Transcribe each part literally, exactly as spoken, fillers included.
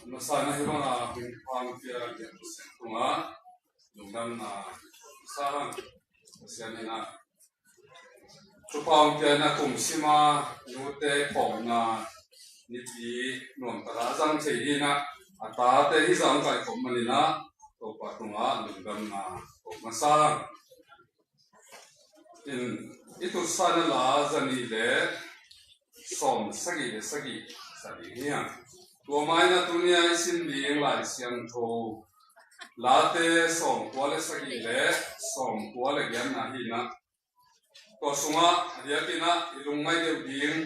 Masa na hi banga hong pia tungah lungdamna sa hang. Pasian in a thupha hong pia in a kum sima nute khawmna nipi nuam taka zang thei hi in a, a tate hi zang kai khawm man in a, Topa tungah lungdamna ko masa. In i tusa na la zani le sawm sagih le sagih sa ding hi hang. Tua ma in a tuni a i sim ding Lai Siangtho Late sawmkua le sagih le sawmkua le giatna hi in a, tua sungah a diakin a i lungngaih deuh ding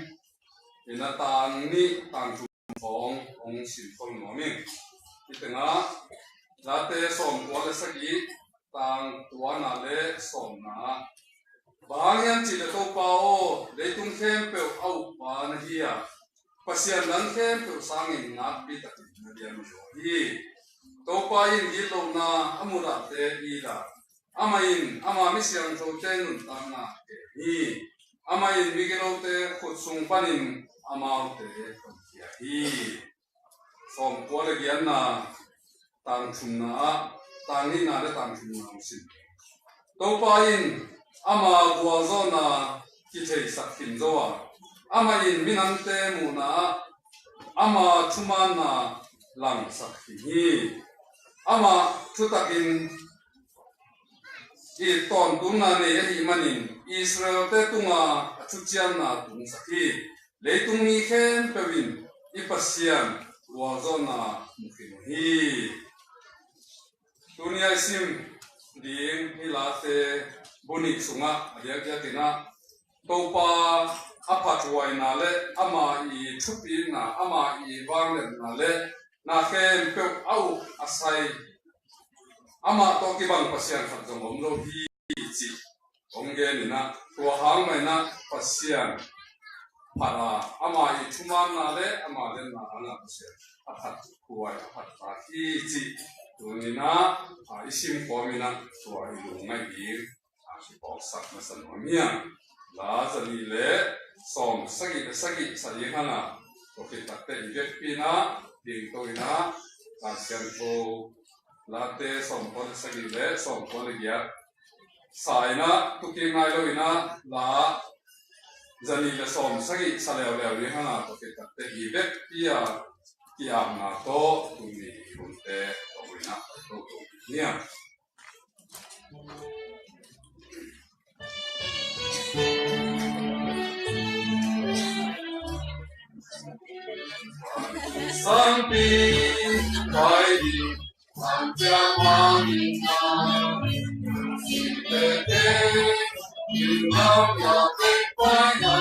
Ina tang nih tang thum khawng hong sim khol nuam ing. Hih tengah Late sawmkua le sagih, tang kuana le sawmna. Bang hang hiam cih leh Topa aw, leitung khempeuh a ukpa na hi a, pasian dang khempeuh sangin nakpi takin na lian zaw hi. Topa in gitlohna a mudahte it a, amah in ama mi siangthote nuntakna heh hi. Amah in migilote khut sung panin amaute honkhia hi. Sawmkua le giatna, tang thumna ah, tang nihna le tang thumna hong sim. Topa in ama gualzawhna kitheisak khin zo a, amah in minamte muhna ah ama thumaanna langsak khin hi. Amah thutakin it tawntungna nei ahih manin Israelte tunga a thuciamna tungsak hi. Leitung mi khempeuh in i Pasian gualzawhna mu khin uh hi. Tuni a i sim ding hih Late bu nih sungah a diakdiakin ah Topa a phathuaina le ama i thupitna, ama i vangliatna le na khempeuh a uk a sai, amah tawh kibang Pasian khat zong om lo hi cih hong gen in ah, tua hang mah in ah Pasian phat a, ama i thumaanna le ama lianna hangah Pasian a phathuai, a phathuai hi cih tuni in ah, a, i sim kawm in ah tua i lungngaih ding a, kiphawksak masa nuam hi a. La za nih le sawm sagih le sagih sa ding hang a, tua khit takteh i vekpi in ah dingto in ah, Lai Siangtho Late sawmkua le sagih le sawmkua le giat sa in ah, tu kik nai lo in ah, la za nih le sawm sagih sa leuleu ding hang a, tua khit takteh i vekpi a, ki-apna tawh tuni i hunte tawh in ah, to to ni a. Sangpi pai di, sang cia ma ni na, si te te, yu na ya te pai na.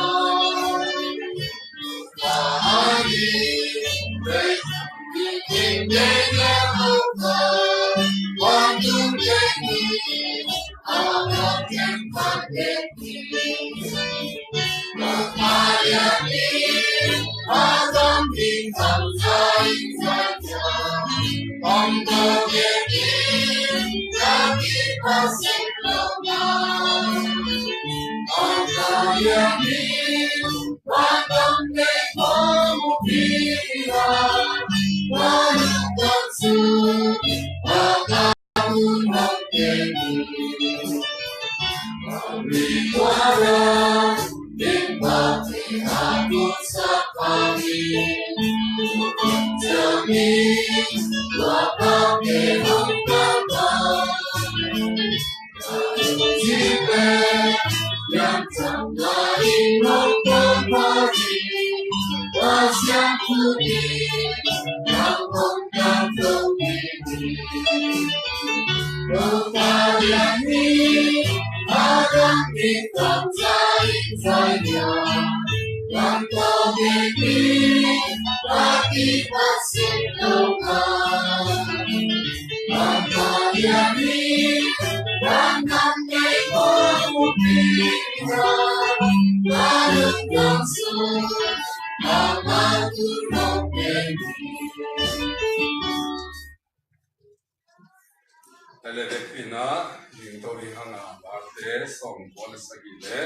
Tale vekpi in ah, dingto ding hang a, Late sawmkua le sagih le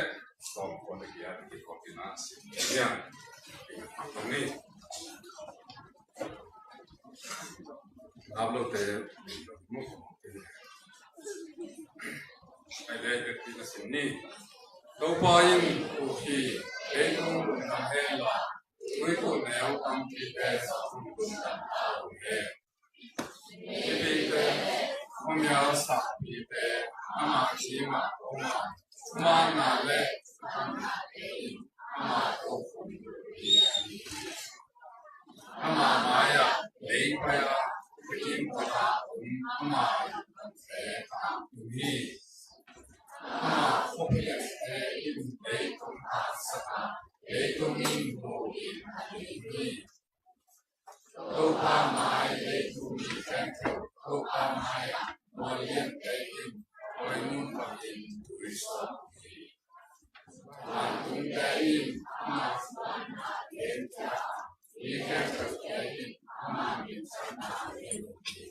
sawmkua le giat, kikhawm in ah sim ni a. Ni. Ngap lote, tale vekpi in ah sim ni. Topa in, "Uk hi, kei nong lungdam hen la, tuikulh neu tampite zong lungdam ta uh hen." Mipite, khuamial sakpite, ama ci mah om a, thumanna le thumanna in ama tawh khum hi. Ama mai-ah lei pai-a, biakinn khuata om ama in lamte tangtung hi. Ama khuapiangte in leitung hatsak a, leitung in mu in Topa mai, leitung mi khempeuh Topa mai-ah mawi liante in, mawi mun bangin tui suak uh hi. Vantungte in ama thumanna gen uh a, mi khempeuhte in ama minthanna gen uh hi.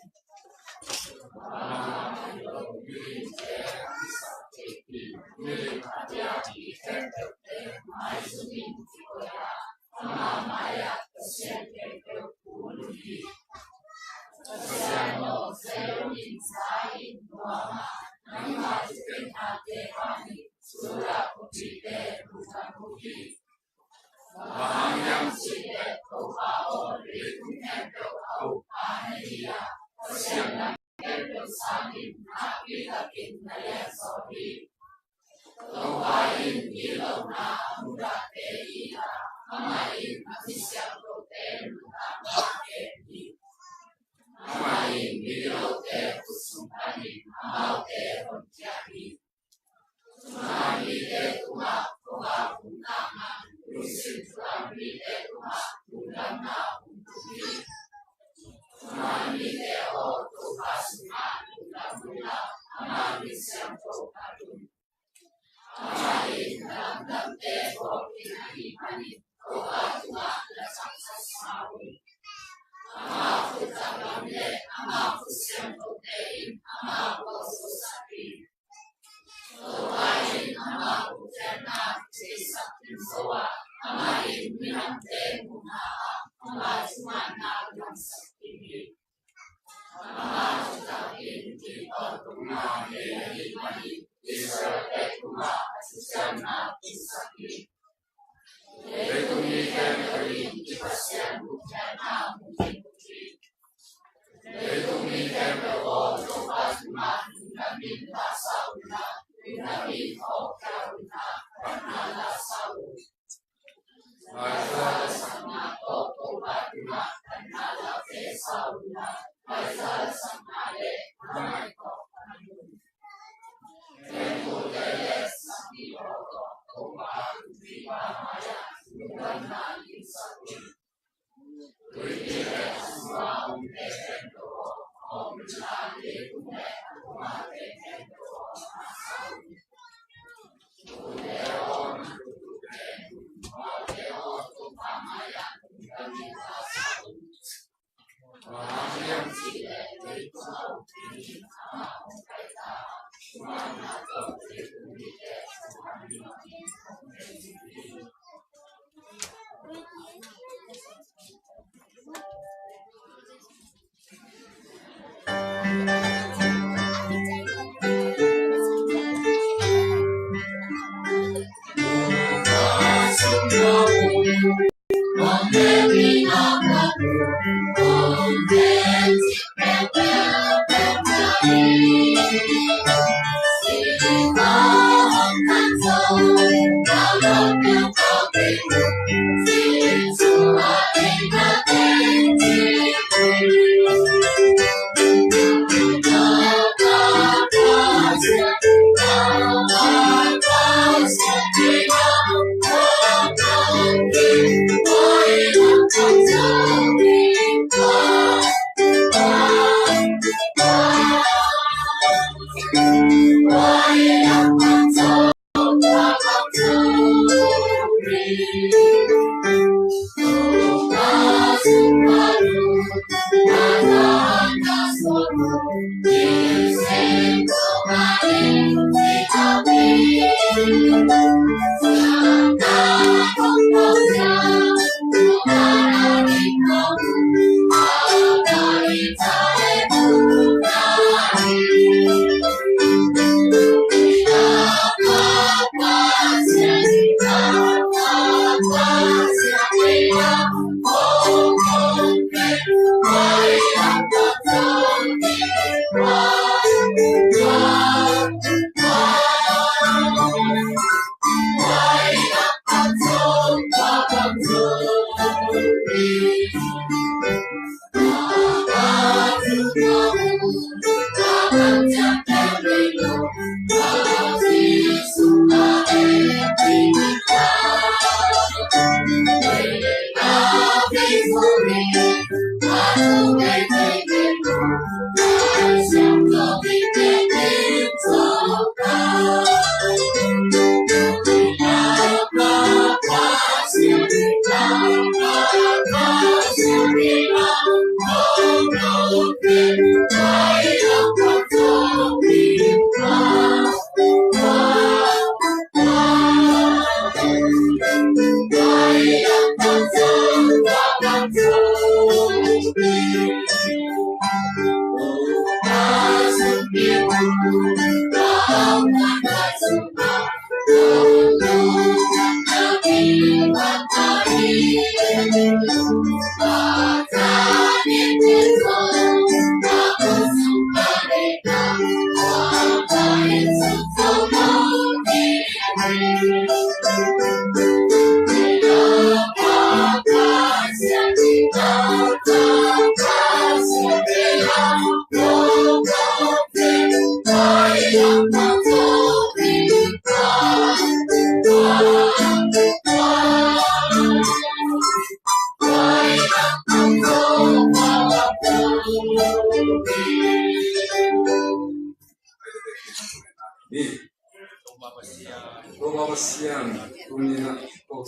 Ama mai lo milimte a kisap theipi milim a biak mi khempeuhte maizumin kikoih a, ama mai-ah Pasian khempeuh kul uh hi. Pasian aw, Zion in za in nuam a, nangma thupha nate hangin Judah khuapite lungdam uh hi. Bang hang hiam cih leh Topa aw, leitung khempeuh a ukpa na hi a, Pasian lam khempeuh sangin nakpi takin na lianzaw hi. Topa in gitlohna a mudahte hi a, amah in a mi siangthote nuntakna gen hi. Amah in migilote khut sung panin amaute honkhia hi. Thuman mite tungah khuavak hong tang a, lungsim thuak mite tungah lungdamna hong tung hi. Thuman mite aw, Topa sungah lungdam un la, ama min siangtho phat un. Amah in na lamdangte bawl khin ahih manin Topa tungah na thangsak sa un. Ama khut taklam leh ama khut siangthote in amah gualzosak hi. Topa in ama gupkhiatna theisak khin zo a, amah in minamte muhna-ah ama thumanna lamsak khin hi. Ama thutak in kipawlna nei ahih manin Israel-te tungah a thuciamna tungsak hi. Leitung mi khempeuh in i Pasian gupkhiatna mu khin uh hi. Leitung mi khempeuh aw, Topa tungah lungdamin thahsa un la, lungdamin thawhkhia un la, panna lahsa un. Paiza lasakna tawh Topa tungah panna lahte sa un la, paiza lasakna leh thaman tawh pan un. Tempulte leh sakhi aw tawh Topa, Topa mai-ah lungdamna ginsak un. Tuipi leh a sung a omte khempeuh aw, a om nuntakte, leitung leh a tung a, te khempeuh aw,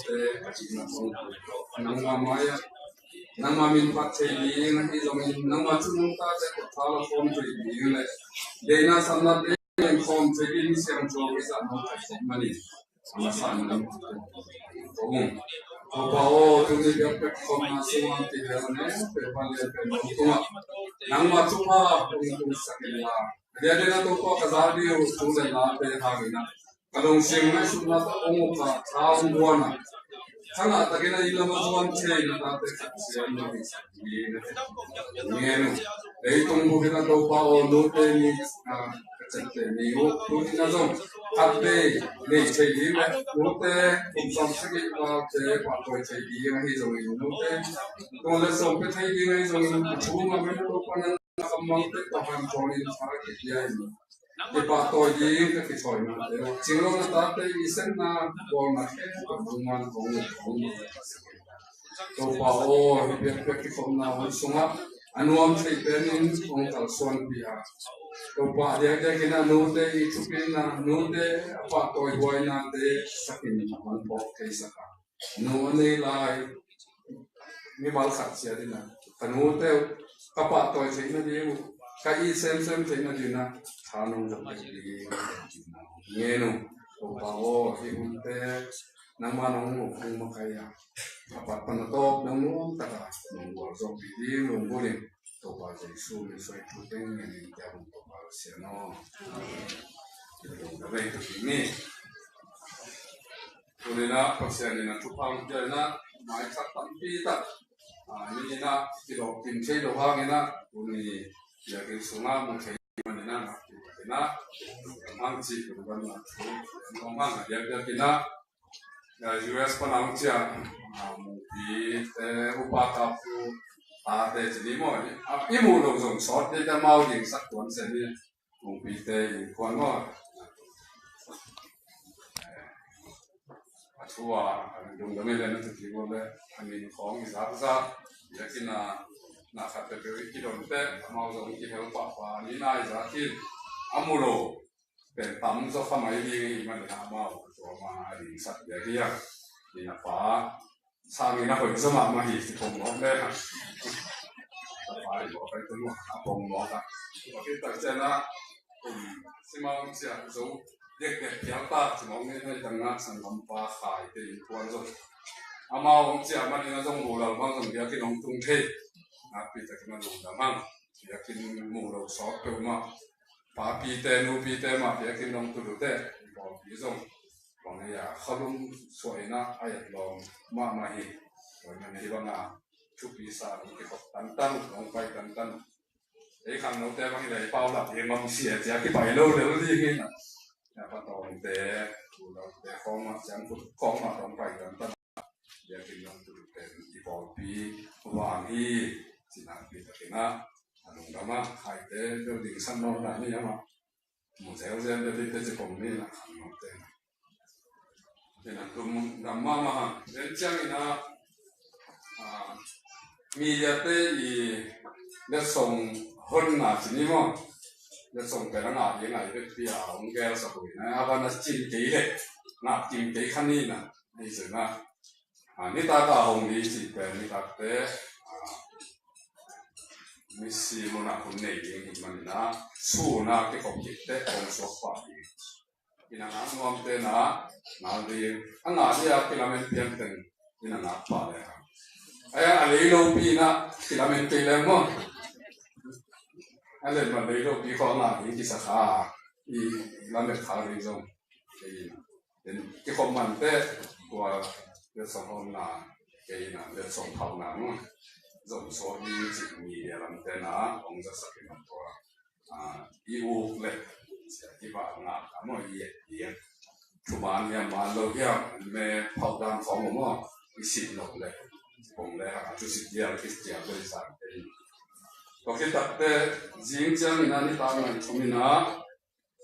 te ka cihna kong nangma mai-ah nangma min phat thei ding ahi zongin nangma thu nang tate kut tha la khawm thei ding le deihna sanna te leng khawm thei ding siangtho i zah nong thei khawm manin a masa in nang kong Topa aw, tuni biakpiak khawmna sungah kihel ne pe palian pen nong tungah nangma thupha kong tung sakin la. Dia dia na Topa ka za diu tu le la pe hangina ka lungsim ngaihsutna tawh hong uk a, tha hong guan a, thangah takin a inn lam a zuan thei na tate khat siam lo hi sak hi na te. Ngen uh. Leitung bukin a Topa aw, nute ni, a, ka cette ni uh, tuni na zong khat vei nei thei ding le nute kum sawm sagih valte pahtawi thei ding ahi zongin nute tua le sawm pe thei ding ahi zongin a thu ngam in a Topa nang a kammal tek tawh hanthawn in tha kipia in kipahtawi ding ka kithawi mah te uh. Cinglo na tate i sepna bawlna khempeuh nangman hong hong Topa aw, hi biakpiak kikhopna hun sungah a nuam thei penin hong kalsuanpih a, Topa, a diakdiakin a nute i thupitna, nute a pahtawi huainate sakin hong phawk theisak a, nu a nei lai mimal khat ciat in a, ka nute uh ka pahtawi theih nading uh, ka it semsem theih nading ah tha nong zat ding ngen uh. Topa aw, hih hunte nangmah nong muh hong makaih a, a pat pan a tawp nong nuam tak a nong gualzawhpih ding lunggulh in, Topa Jesu min suang thu teng ngen in, tia hun Topa Pasian aw. Ka vei tuk ding ni. Tuni-in ah Pasian in a thupha hong pia in ah, mai khat tampi tak, a, ni-in ah kilawhkim thei lo hangin ah, tuni biakinn sungah mu thei manin ah, nakpi takin ah lungdam hang cih, lungdamna thu hong hang a, diakdiakin ah, a, U S pan a hong ciah, a, mupite, upa, tapu, tate ci ni maw, a, i muh lo zong sawt ding, amau dingsak tuan se ni. Mupite innkuan maw, a thu a, a lungdam i le na tuki maw le, a min khawng i zakzak, biakinn a na khat peuhpeuh i kidon teh, amau zong i kihel pahpah, a min a i zak in, a mu lo pen tam zaw kha mai ding i hih manin amau tua mah a dingsak biak hi a, min a pa sangin a hoih zaw mahmah hi, ci pong mawk le. A pai mawk a, i tun mawk a pong mawk a. Tua khit tak ciangin ah, um, simau hong ciah zo dekdek phial ta, ci mawk ni, hei tangah sanggampa Khaite innkuan zong, amau hong ciah manin a zong mu lal bang zong biakinn hong tung thei. Nakpi takin a lungdam hang. Biakinn mu lo sawt peuhmah, papite, nupite mah biakinn dong tu lute, i pawlpi zong bang hia, khualung suah in ah a et lawm mahmah hi. Tua ahih manin hih bangah thupi sa dong kikhop tantan uh, dong pai tantan uh. Ei khangnote bang hi leh i paulap hi, mamsia cia kipai lo lel ding hi na. Patawngte, ulaute khawng mah, ciangkhut khawng mah dong pai tantan. Biakinn dong tu pen i pawlpi vang hi, ci nakpi takin ah, a lungdam a, Khaite bel dingsak nawn dah ni amah. Mu zelzel bel hi teh ci pong ni na khangnote. Ina lungdam mahmah hang. Tua ciangin ah, a, mediate i letsong honna ci ni maw. Letsong pen a ngah ding a i vekpi a hong gelsak uh hi na. A van a cin kei leh ngah kim kei kha ni na. Ahi zongin ah, a, nitak a hong ding cih pen nitakte, a, misi munah hun nei ding hi manin ah, sun a kikhop khit teh hong suak pah ding. Ina ngak nuamte na ngak ding, a ngak ding a kilamen pian teng ina ngak pah le hang. Ai a lei lopi na kilamen kei leng maw. A len man lei lopi khawng a ngak ding kisa kha, i lamet kha ding zong kei ina. Kikhop man teh tua letsong honna kei ina, letsong honna maw. Zong suak ding cih media lamte na hong zasak ina tua, a, i uk le sia i vak ngak a maw, i et ding. Thuman hiam man lo hiam, me phauh dan khawng maw, i sih nop le, kong le hang a thu sih dial, i sih dial le i sang te. Tua khit tak teh zing ciangin ah nitak nai thum in ah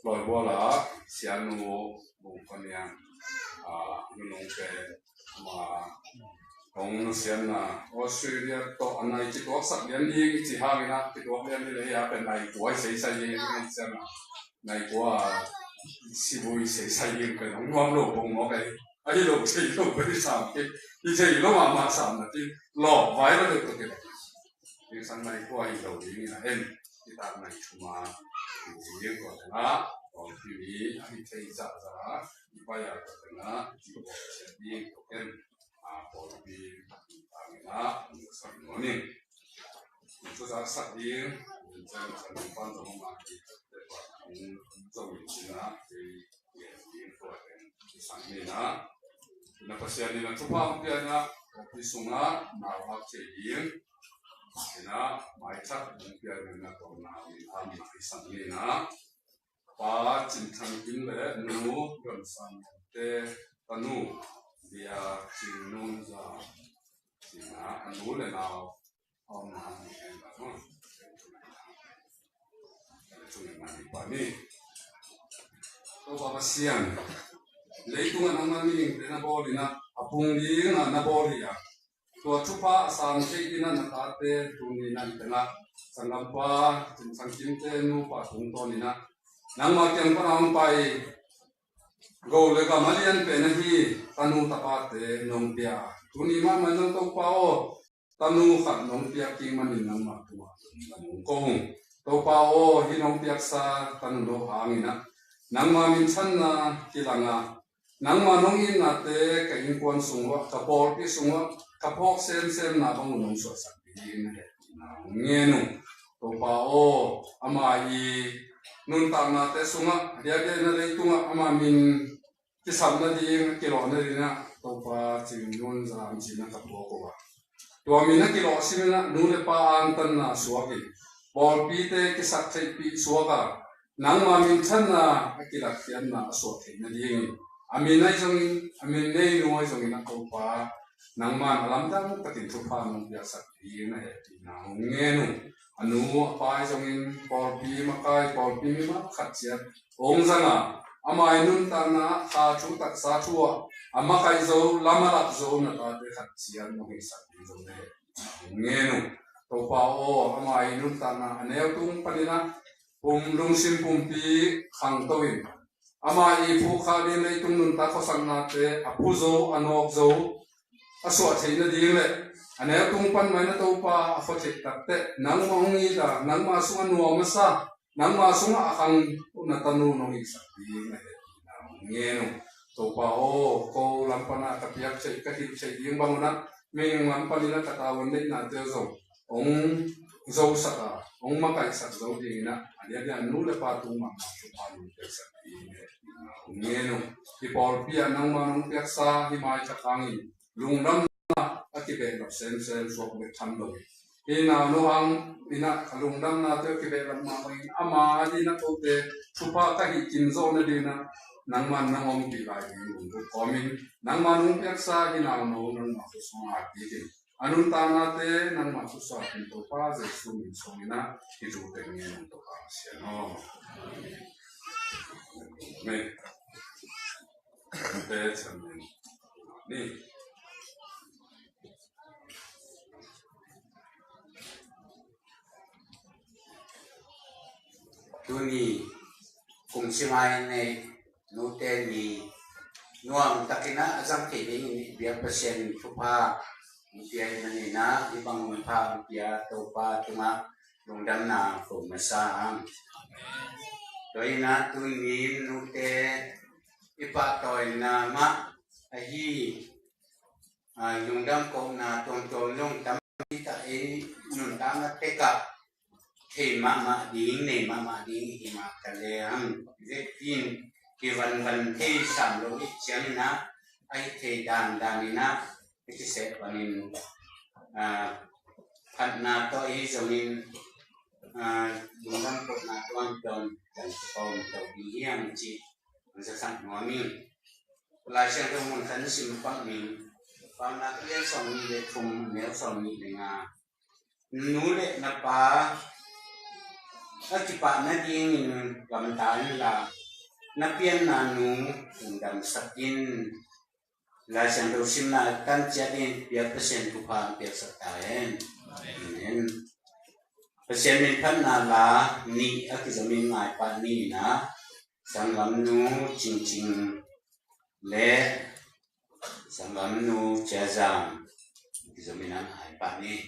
Lawibual ah Sianu Bung Khua Niang, a, nunung pen, ama, hong nusiatna Australia tawh a nai kituaksak lian ding i cih hangin ah, kituak lian ding le hi a, pen nai kua i seisai ding i cih ciangin ah, nai kua a sibui seisai ding pen hong nuam lo bang mawk ei. Ahi lo thei lo pen sam ke, i thei lo mahmah sam na ti lawp vai lo deuh ka ke. Ding sang nai kua hi lo ding in a en, i tak nai thuma ding kua tena, kong pi mi ahi thei za za, i pai a kua tena, i kua sia ding kua ken, a kong pi tak nai na, sang nuamin. Tua sak ding, tua sak ding pan zong ma ki, tua zong in cina, tua zong in tua zong in sang ni na. Na Pasian in a thupha hong pia na, pi sunga, na hak cei ding. Ina, mai thak hong pia na, tua na, in am na, i sang ni na. Pa Cin Thang Kim le nu Ram Sang te tanu Bia Cin Nun Za. Cina a nu le nau a om na ni en la no. Cina ni pa ni. Topa Pasian. Leitung a nang na ni te na bawl ina a pung ding a na bawl ia. Tua thupha a sang thei dingin a na tate tuni na i tena sanggampa Cin Thang Kim te nupa tungtawn ina nangma kiang pan a hong pai go le gam a lian pen ahi tanu tapate nong pia. Tuni mahmah nong Topa aw, tanu khat nong piak ding manin nangma tungah nong ko hong. Topa aw, hi nong piaksa tanu lo hangin a nangma minthanna kilanga nangma nong itnate ka innkuan sungah, ka pawlpi sungah, ka phawk semsemna bang uh nong suahsak ding na hehpihna hong ngen uh. Topa aw, ama i nuntaknate sungah, a diakdiak na leitungah ama min kisap nading, kilawh nadingah, Topa Cing Nun Za cina ka puak uh a. Tua min a kilawh siminah nu le pa angtanna suakin, pawlpite kisaktheihpih suaka, nangma minthanna a kilatkhiatna a suah theih nadingin, a min ahi zongin, a min nei nu ahi zongin a Topa, nangman a lamdang takin thupha nong piaksak ding na hehpihna hong ngen uh. A nu a pa ahi zongin, pawlpi makai, pawlpi mimal khat ciat hong zanga, ama i nuntakna ah kha thu taksa thu ah a makaih zo, lam a lak zo na tate khat ciat nong hihsak ding zong na hehpihna hong ngen uh. Topa aw, ama i nuntakna a neu tung paninah pum lungsim pumpi khangto in, ama i phukhak ding leitung nuntak khuasaknate a phu zo, a nawk zo, a suah theih nading le a neu tung pan mai na Topa a khua theih takteh nangmah hong it a, nangmah sungah nuam a sa, nangmah sungah a khang uh na tanu nong hihsak ding na hehpihna hong ngen uh. Topa aw, ko lam panah ka piak theih, ka hilh theih ding bang unah mihing lam paninah ka tavuan neihnate zong hong zosak a, hong makaihsak zo dinginah a diakdiak nu le pa tung mahmah thupha nong piaksak ding na hehpihna hong ngen uh. I pawlpi ah nangmah nong piaksa hi mai ka hangin lungdamna a kibehlap semsem suak bek tham lo hi. Hi nau no hang inah ka lungdamnate a kibehlap mahmah in ama a dinah kote thupha ka hih kim zawh nadinah nangman nang ompih lai ding lungdam kawmin nangmah nong piaksa hi nau no nangmah khuasung a hak dingin a nuntaknate nangmah khuasung a hak dingin Topa Jesu min sung inah hi thu teng ngen Topa Pasian aw. Amen. Te chan ni. Tuni kum simai nei nute ni nuam takinah a zang thei dingin i biak Pasian in thupha hong pia hi maninah i bang hong pha hong pia Topa tungah lungdamna ko masa ang. Tua inah tuni nute i pahtawina mah ahi, a, lungdam kohna tuamtuam zong tam tak i nuntakna tekah thei mahmah ding, nei mahmah ding i hi mah ta leng vekin kivanvan thei sam lo i cianginah a hi thei dandaninah i kiseh panin, a, phatna tawh i zongin, a, lungdam kohna tuamtuam dan kipawm to ding hiam cih hong zasak nuam ing. Lai Siangtho mun khat na sim pah ning. Paunak lian sawm nih le thum, neu sawm nih le nga. Nu le na pa a kipah nadingin gamta inla, na pianna nu hong damsak in. Lai Siangtho simna tan ciat in biak Pasian thupha piaksak ta hen. Amen. Pasian min phatna la nih a kizamin ngai pah ni inah sanggamnu Cingcing le Sanggamnu Cia Zam, i zom in an hai pah ni.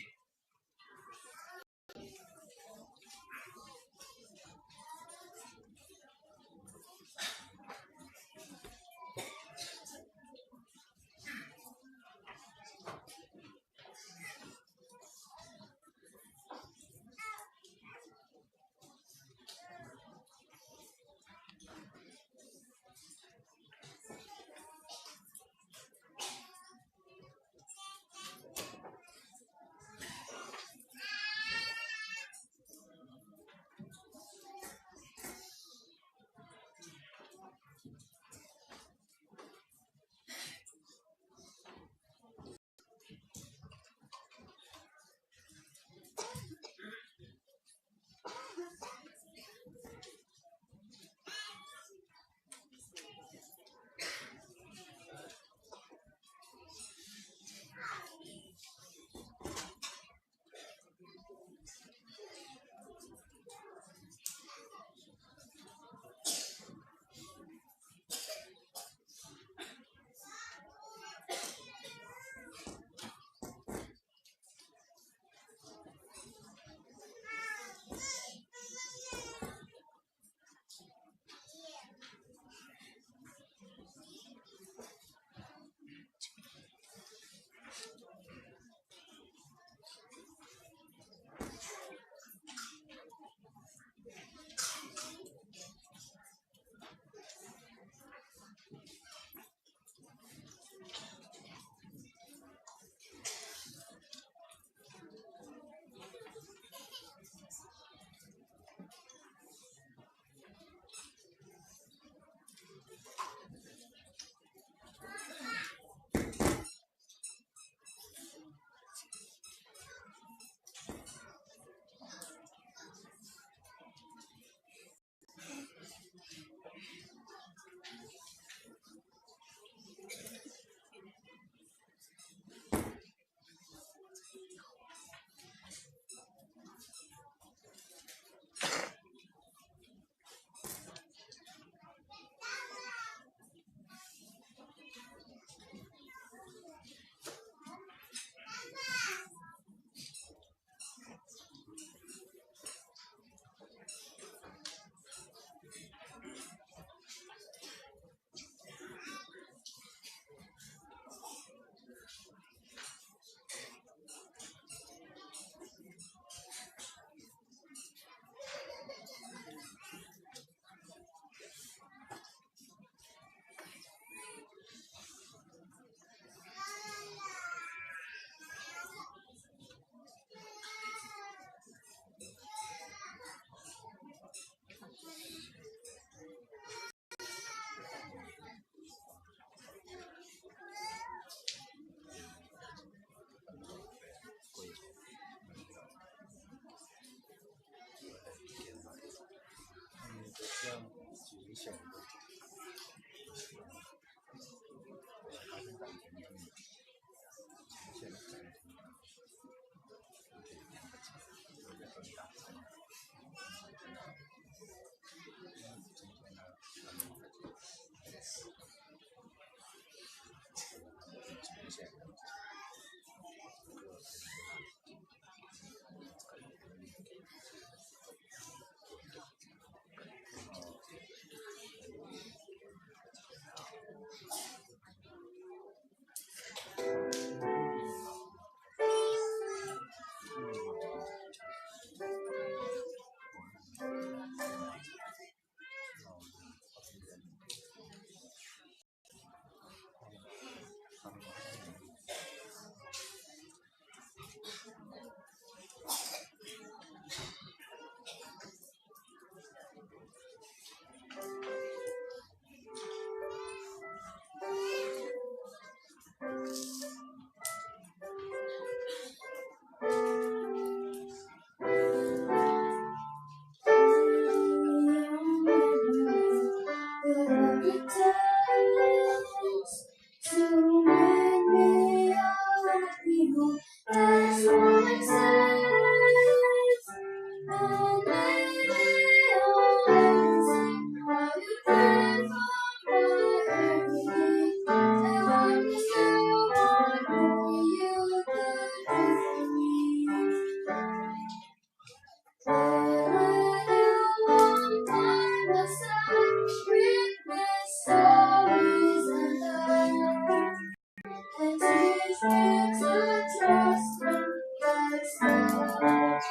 to trust in God's love.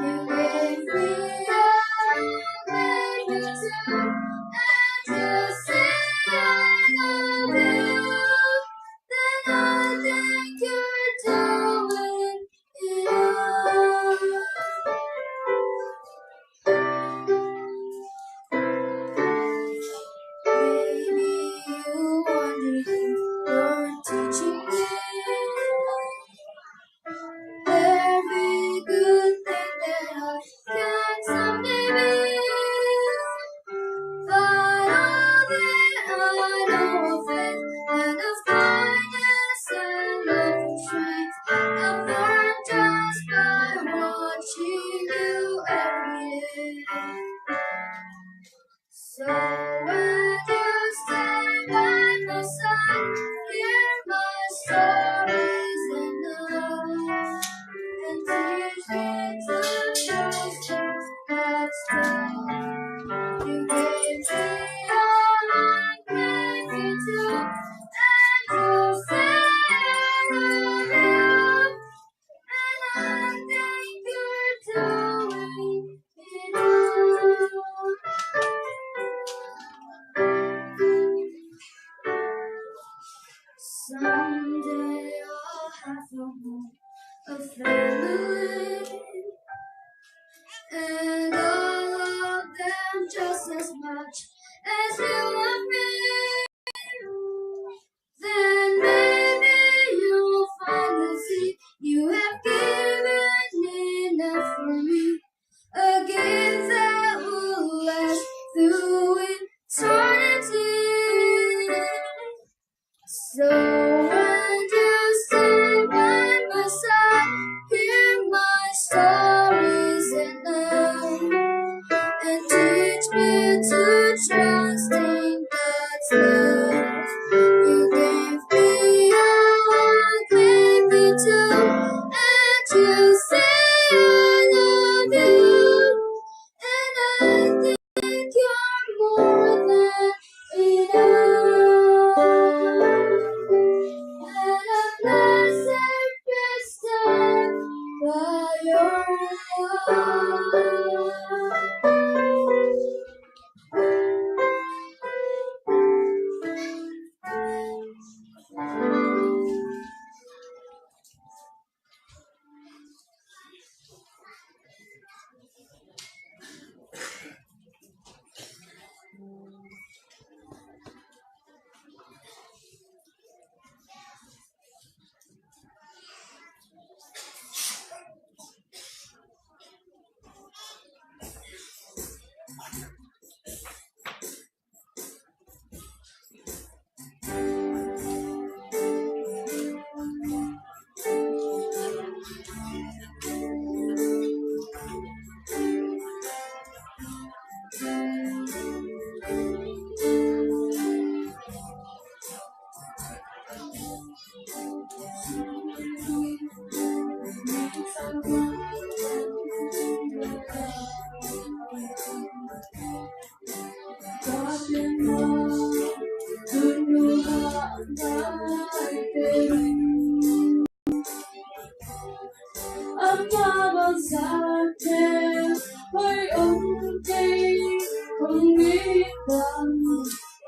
You gave me all I needed to, and you say I love you. Then I think you're doing enough. Maybe you wonder if you're teaching me every good thing that I can someday be. But all that I know of it and of kindness and love and strength, I've learned just by watching you every day. So when you stand by my side, hear my stories and love, and teach me to trust in God's love. You gave me all I came to, and you say I love you, and I think you're doing enough. Someday I'll have a home, a family, and I'll love them just as much as you love me. Then maybe you'll finally see you have given enough for me, a gift that will last through eternity. So when you stand by my side, hear my stories and love, and teach me to trust in God's love. You gave me all I came to, and you say I love you, and I think you're more than enough. And I'm blessed, blessed by your love. Ama bangzah te hoih om kei, hong it bang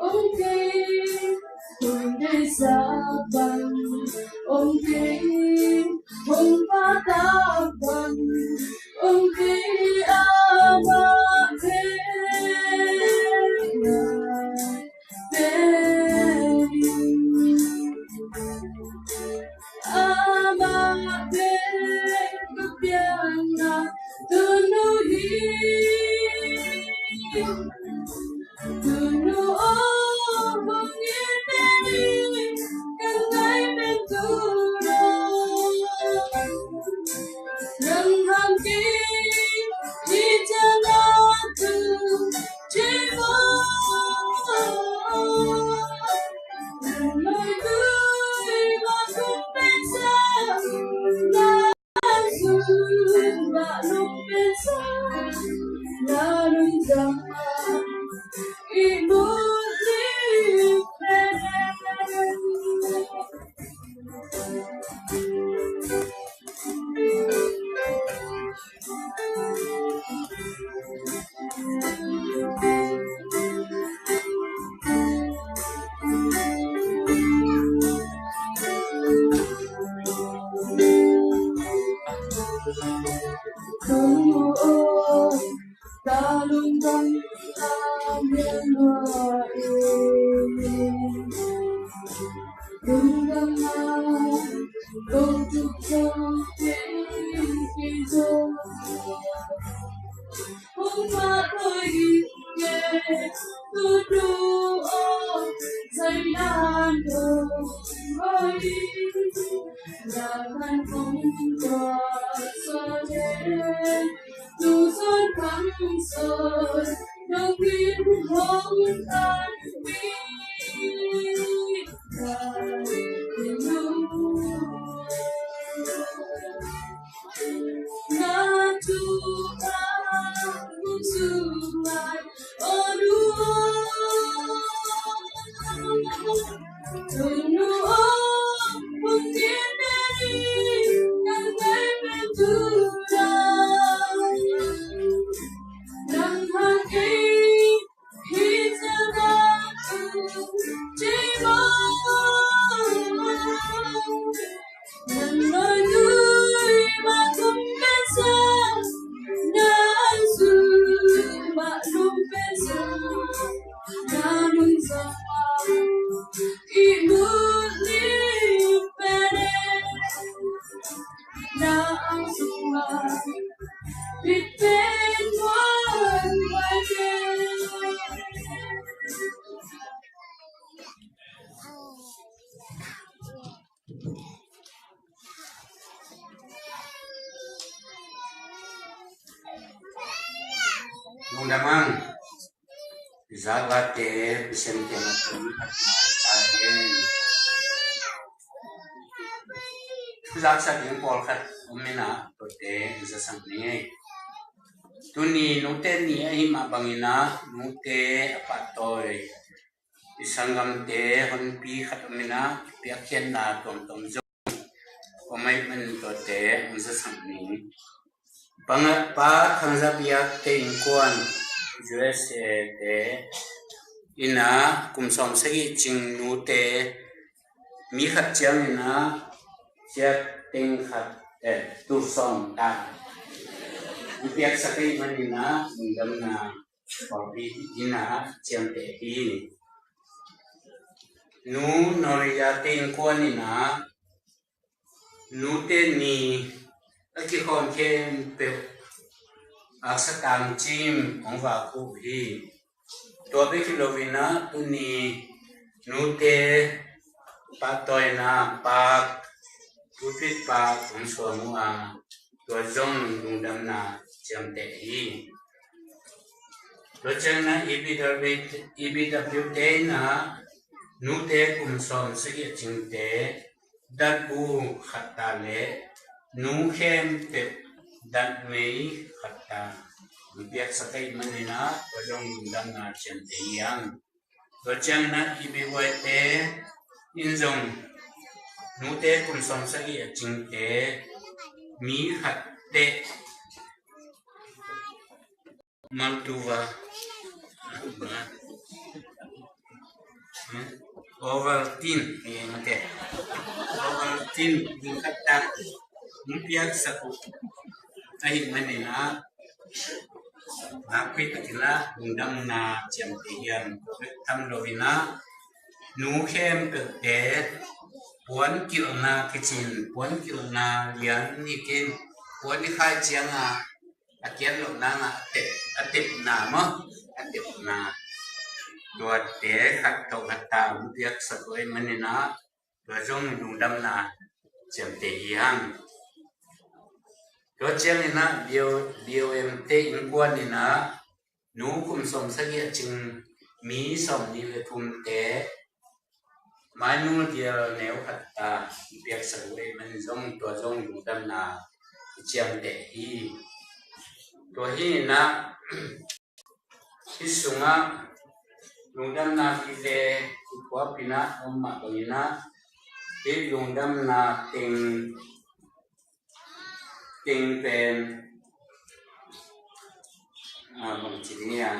om kei, hong deihsak bang om kei, hong pahtak bang om kei, amah bek ngai pen. Amah bek ka pianna tunu hi. Tunu aw, bangin pen in ka ngai pen tu lo. Nang hang kei hi ciang a tu ci maw. Nang mai tui ma kung pen sa. Lungdam hang. Zak late Pasian kiangah tung khat ngai ta hen. Zak sak ding pawlkhat om in ah, tuate zasak ni. Tuni nute ni ahih mah bangin ah, nute a pahtawi i sanggamte honpi khat om in ah, i piakkhiatna tuamtuam zong om ahih manin tuate hong zasak ni. Pa Thang Za Biak te innkuan U S A te in ah kum sawm sagih cing nute mi khat ciangin ah ciat teng khat, eh, tul sawm ta hong piaksak ahih manin ah lungdamna pawlpi in ah ciamteh hi. Nu Noria te innkuan in ah nute ni a kikhawm khempeuh aksa tangcim hong vak uh hi. Tua bek hi lo in ah tuni nute pahtawina pak, pulpit pak hong suang uh a, tua zong lungdamna ciamteh hi. Tua ciangin ah E B W, E B W te in ah nute kum sawm sagih a cingte dat bu khat ta le nu khempeuh dat mei khat ta hong piaksak ahih manin ah tua zong lungdamna ciamteh hi hang. Tua ciangin ah E B Y te in zong nute kum sawm sagih a cingte mi khat teh Maltuva. Ovaltine, eh, mate. Ovaltine, ding khat ta hong piaksak uh ahih manin ah, nakpi takin ah lungdamna ciamteh hi hang. Tam lo in ah nu khempeuhte puan kilhna kicin, puan kilhna lian hi kei in, puan i khai ciangin a kiat loh nangah a tep, a tepna maw, a tepna, tuate khat tawh khat ta hong piaksak uh ahih manin ah tua zong lungdamna ciamteh hi hang. Tua ciangin ah B O, B O M te innkuan in ah nu kum sawm sagih a cing mi sawmnih le thumte mainul dial neu khat ta hong piaksak uh ahih manin zong tua zong lungdamna i ciamteh hi. Tua hi in ah hih sungah lungdamna vive i phuak in ah om mah bangin ah hih lungdamna teng, teng pen, ah, bangci ding a,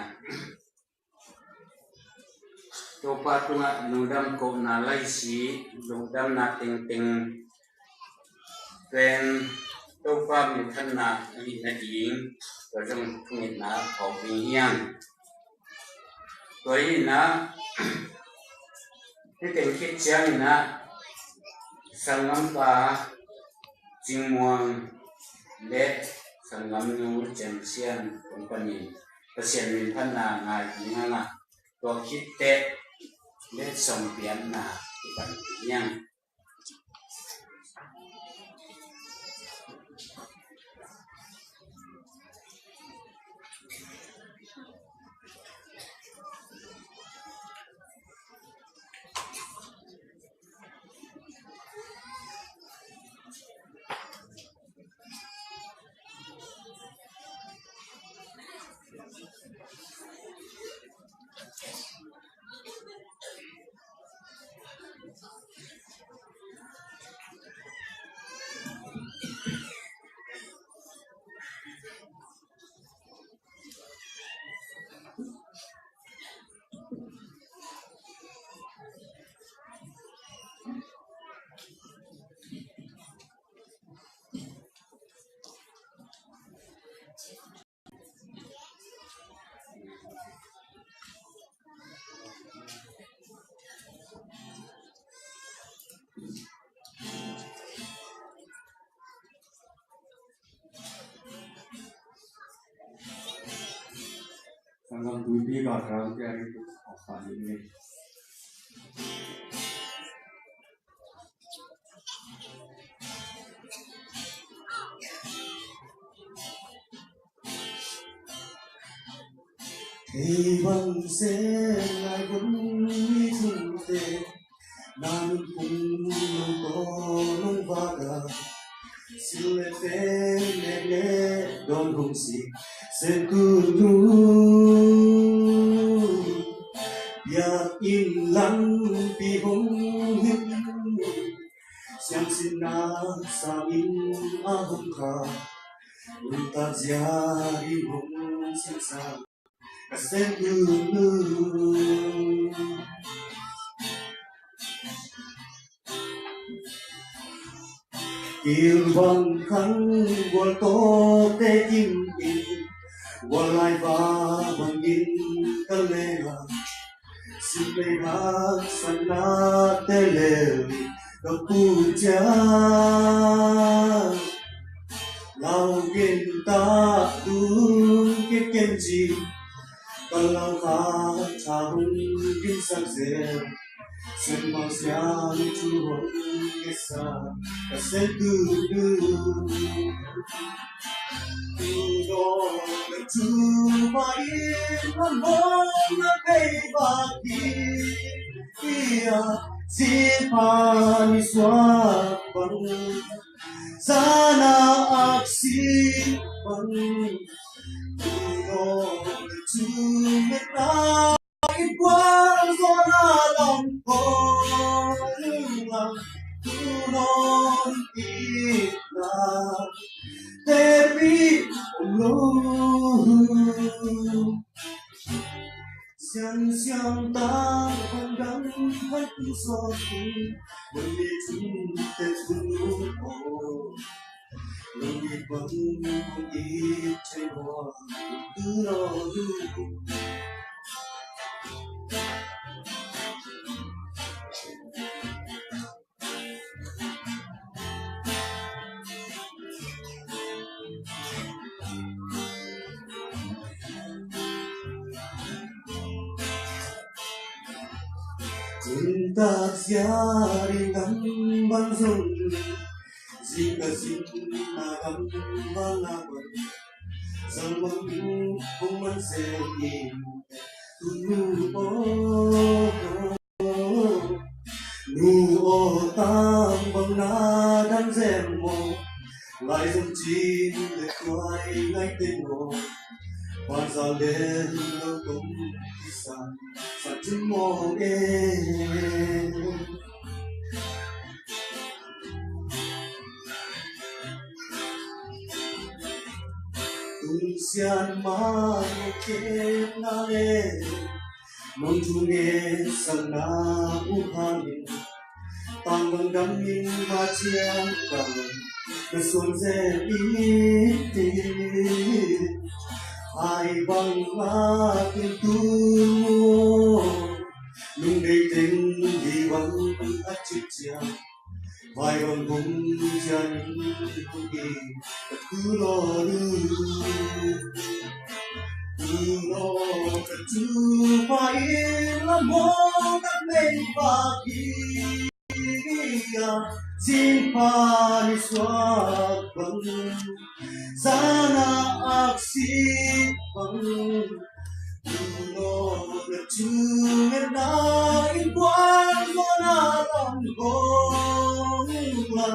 Topa tungah lungdam kohna laisi, lungdamna tengteng pen Topa minthanna a hih nading tua zong thungetna a phawk ding hi hang. Tua hi-in ah, hih teng khit ciangin ah sanggampa Cing Muang le sanggamnu Ciang Sian kong panin Pasian minthanna ngai ding hang a, tua khit teh letsong piakna kipan ding hi hang. Sanggam tuipi background te a ri tu a fa ni ni. Thei bang se lai bun mi zungte, na nunpung nong tawh nong vak a, sil le pen nek le dawn hong sik Sen tu nu, biakinn lampi hong him, siamsinna sangin a hong kha, nuntak zia in hong sinsa ka Sen tu nu. Kilvang khang gual tawte kim in, gual lai va bangin ka leng a, sim lei haksatna te lel in ka pu cia. Lau gen ta dung ke ken ci, ka lau kha tha hong ginsak zel, Sen Mau Siang thu hong ngetsa ka Sen tu nu. Tu dawn le tu mai in a mawng a pei bak hi, hi a si pa ni suak bang, zana aksi bang. Tu dawn le tu met na i buang zaw na lam kong a, tu dawn itna te pi lo. Sian siang tang hong dang hong tu so tu, hong di tu te tu nu o. Hong di bang hong di te wa tu lo lu. Nuntak zia ring dang bang zong, zing ka zing na dang bang na bang, zang bang hong man se in tu nu o. Nu aw, tang bang na dang zem maw? Lai zong cin le tuai ngai teng maw? Banza lem lo tong kisan san cin maw e? Tung sian ma kep na le, nong thu nge sang na u hangin, tang bang dam in ma ciang kang. Na suan zel i ti. Ai bang a kin tu mo. Lungdei teng hi bang a cik ciang. Vai bang bung ciang in bung in ka tu lo lu. Tu lo ka tu pa in la mo ka mei ba ki. Zin pa ni suak bang, zana aksi bang. Tuno na tu ngen na in buang mo na lam gong la.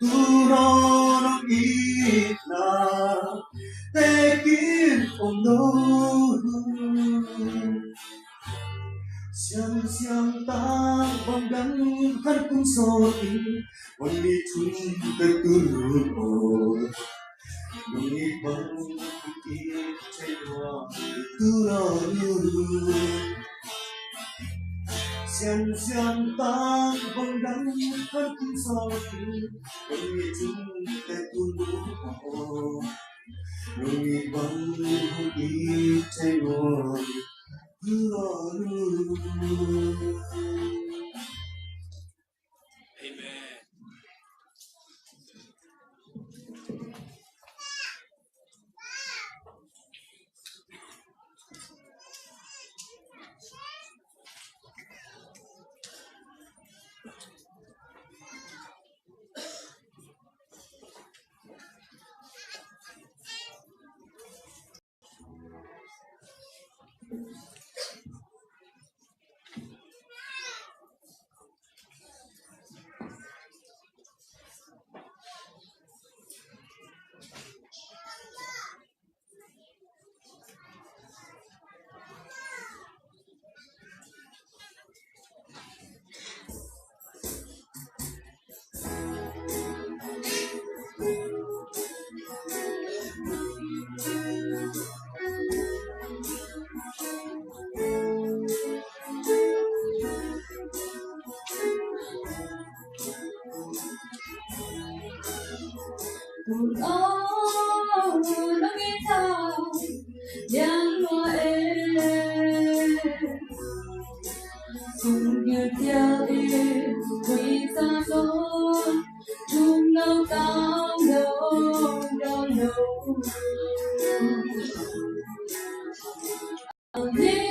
Tuno nong itna tekin om no. Siang siang tak bang dang kan kun so in. Wan ni tun te tu lu o. Wan ni bang i te wa tu lo lu. Siang siang tak bang dang kan kun so in. Wan ni tun te tu lu o. Wan ni bang i te wa. Amen.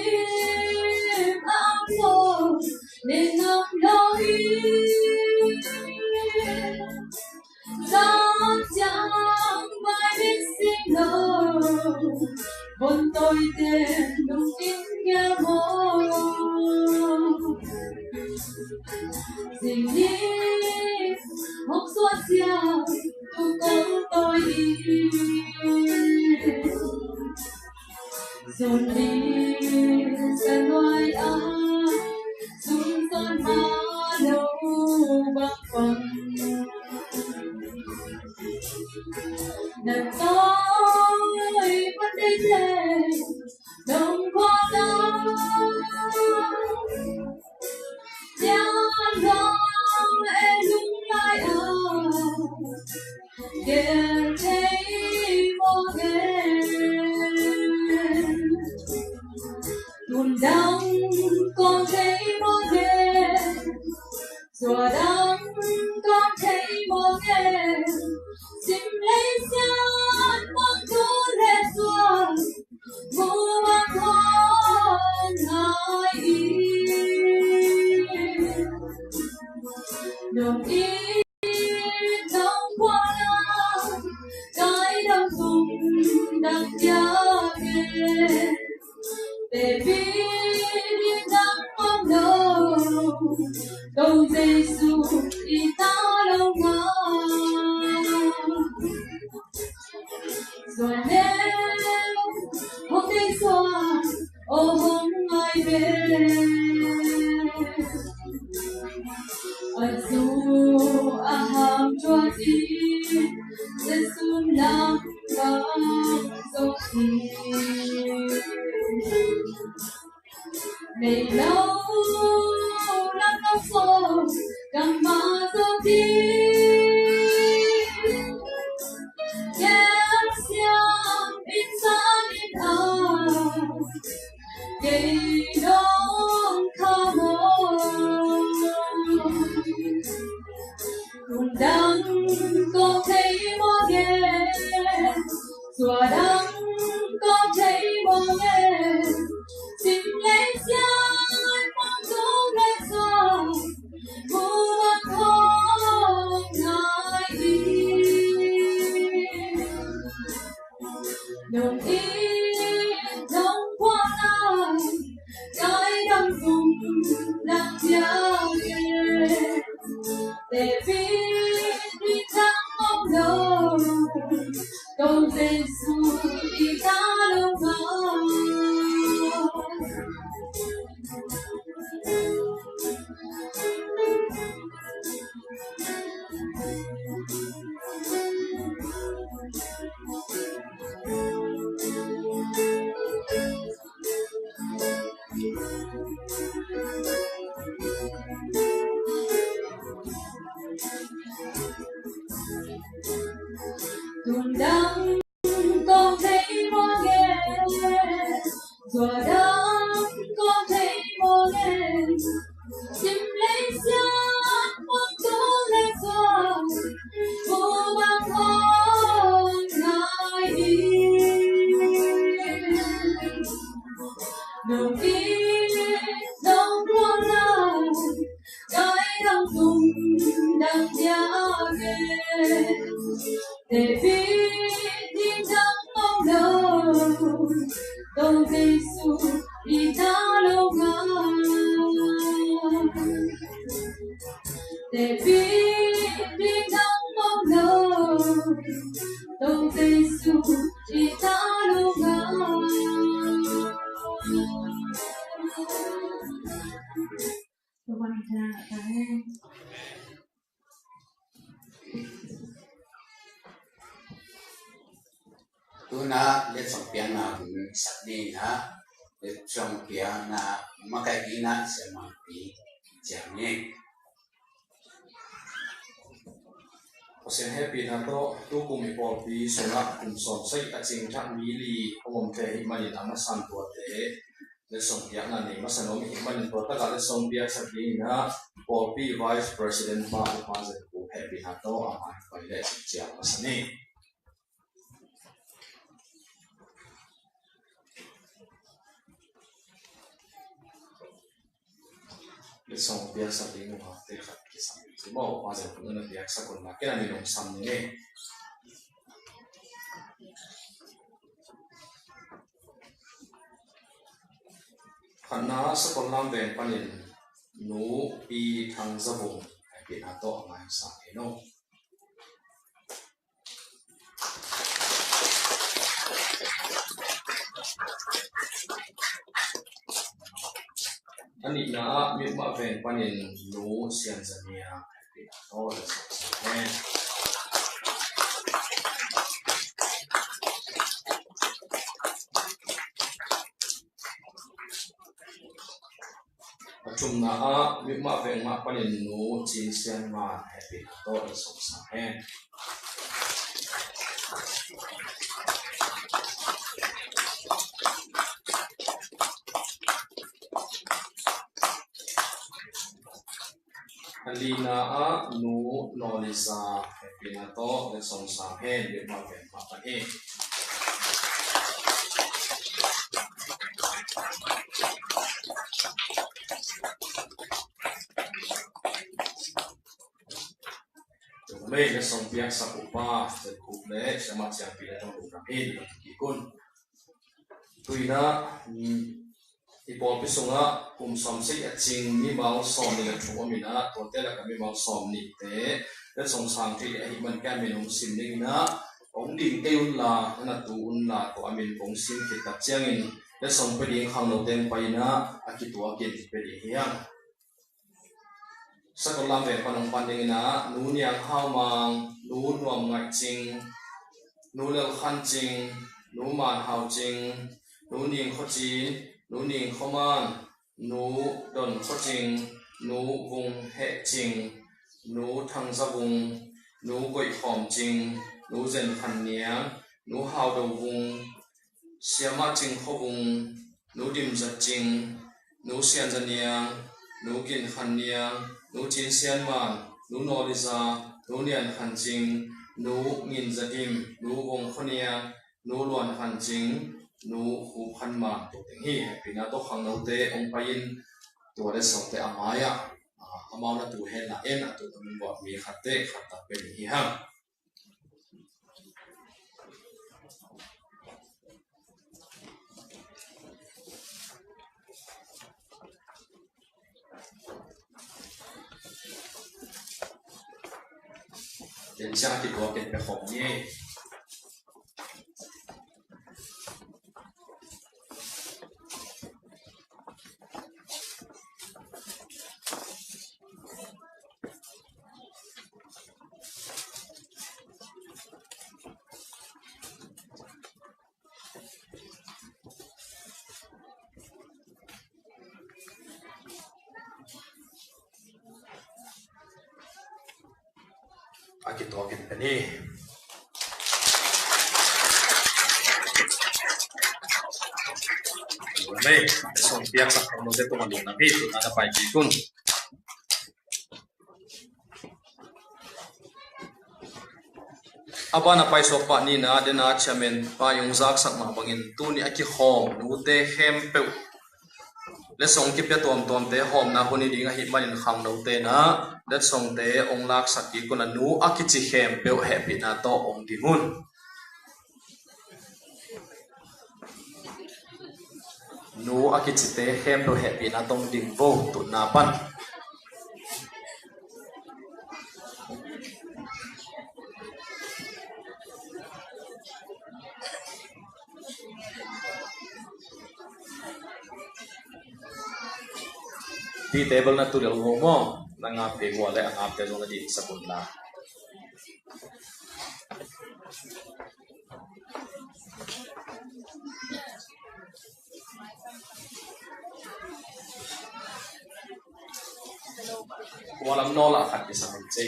Zun ding ka nuai a, zun zon ma lo bang bang. Na toi pa tei tei, dong kua la. Tiang dong e lung lai a. Gel thei mawk e. Tun dang kong thei mawk e. Sua dang kong thei mawk e. Sim lei siat mawk tu le sua. Mu mawk kong ngai i. Nong i. Dong kua la, kai dong tung dang diak e. Te pi ding dang om lo, Kong Jesu i ta lo nga. Zuan e, hong dei zuan, o hong ngai ve. A zu a ham tua ti, Jesu lam kang zong ti. Nei lo lam kang zong kang ma zong ti. kong thei mawk e, tua dang kong thei mawk e. Sim lei siat mawk tung lei suak, mu mawk khawng ngai hi. Nong it nong puak lai, kai dang tung dang piak e. Teci ding dang om lo, kong Jesu i ta lo ngau. Tung dang kong thei mawk e, tua dang kong thei mawk e. Sim lei siat mawk tung lei suak, mu mawk khawng ngai hi. Nong it nong puak lai, kai dang tung dang piak e. Teci ding dang om lo, kong Jesu i ta lo ngau. Teci ding dang om lo, kong Jesu i ta lo ngau. Tu-in letsong piakna hun sak ni in, letsong piakna makaih dingin Siamahpi ciam ni. Pasian hehpihna tawh tukum i pawlpi sungah kum sawmsagih a cing thak mi li hong omte ahih manin a masa in tuate letsong piakna nei masa nuam i hih manin tua takah letsong piaksak dingin pawlpi Vice President pa Upa Zen Khup hehpihna tawh a mai pai leh ciam masa ni. Letsong piaksak ding uh a te khat kisam ci maw, Upa Zen Khup na piaksak un la, ken a min hong sam ni ngei. Khatna, Sakollam Veng panin Nu Pi Thang Za Vung hehpihna tawh a mai sa hi no. A nihna ah Myanmar Veng panin Nu Sian Za Nia hehpihna tawh letsong sa hen. A thumna ah Myanmar Veng mah panin Nu Cin Sian Man hehpihna tawh letsong sa hen. A lina ah Nu Naw Li Za hehpihna tawh letsong sa hen, Myanmar Veng mah panin. Tua leh letsong piaksak Upa Zen Khup le Siamah Ciangpi le tong lungdam hi, lungdam kik un. Tu-in, mm, i pawlpi sungah kum sawmsagih a cing mimal sawmnih le thum om in, tuate lakah mimal sawmnihte letsong sang thei ahih man ken a min hong sim dingin, hong ding kei un la, na na tu un la, tua a min kong sim khit tak ciangin letsong pia ding khangno teng pai in a kituakin pia ding hi hang. Sakollam Veng pan hong pan dingin Nu Niang Hau Mang, Nu Nuam Ngaih Cing, Nu Lel Khan Cing, Nu Man Hau Cing, Nu Ning Khaw Cin, Nu Ning Khaw Man, Nu Don Khaw Cing, Nu Vung Heh Cing, Nu Thang Za Vung, Nu Goih Khawm Cing, Nu Zen Khan Niang, Nu Hau Do Vung, Siamah Cing Khaw Vung, Nu Dim Zat Cing, Nu Sian Za Niang, Nu Gin Khan Niang, Nu Cin Sian Man, Nu Naw Li Za, Nu Nian Khan Cing, Nu Ngin Za Dim, Nu Vong Khua Niang, Nu Luan Khan Cing, Nu Khup Khan Mang, tua teng hi. Hehpihna tawh khangnote hong pai-in tua letsongte a mai-ah, ah, amau na tu henla en, a tu tamin buat mi khatte khat tak pen hi hang. Ken siang a kituak in pia khawm ni. A kituak in pia ni. Amen. Song piak sak khangnote tungah lungdam hi. Tuna na pai kik un. A ban a paisuak pah nihna, dena chairman pa i hong zaksak mah bangin tuni a kikhawm nute khempeuh letsong kipia tuamtuamte hawmna hun hi ding ahih manin khangnote na letsongte hong laksak kik un a, nu a kici khempeuh hehpihna tawh hong ding un. Nu a kicite khempeuh hehpihna tawh hong ding vo, tutna pan. Tea table na tu lel vo maw, na ngap kei ua leh a ngapte zong na dingsak un la. Kua lam nawl ah khat kisam in ci.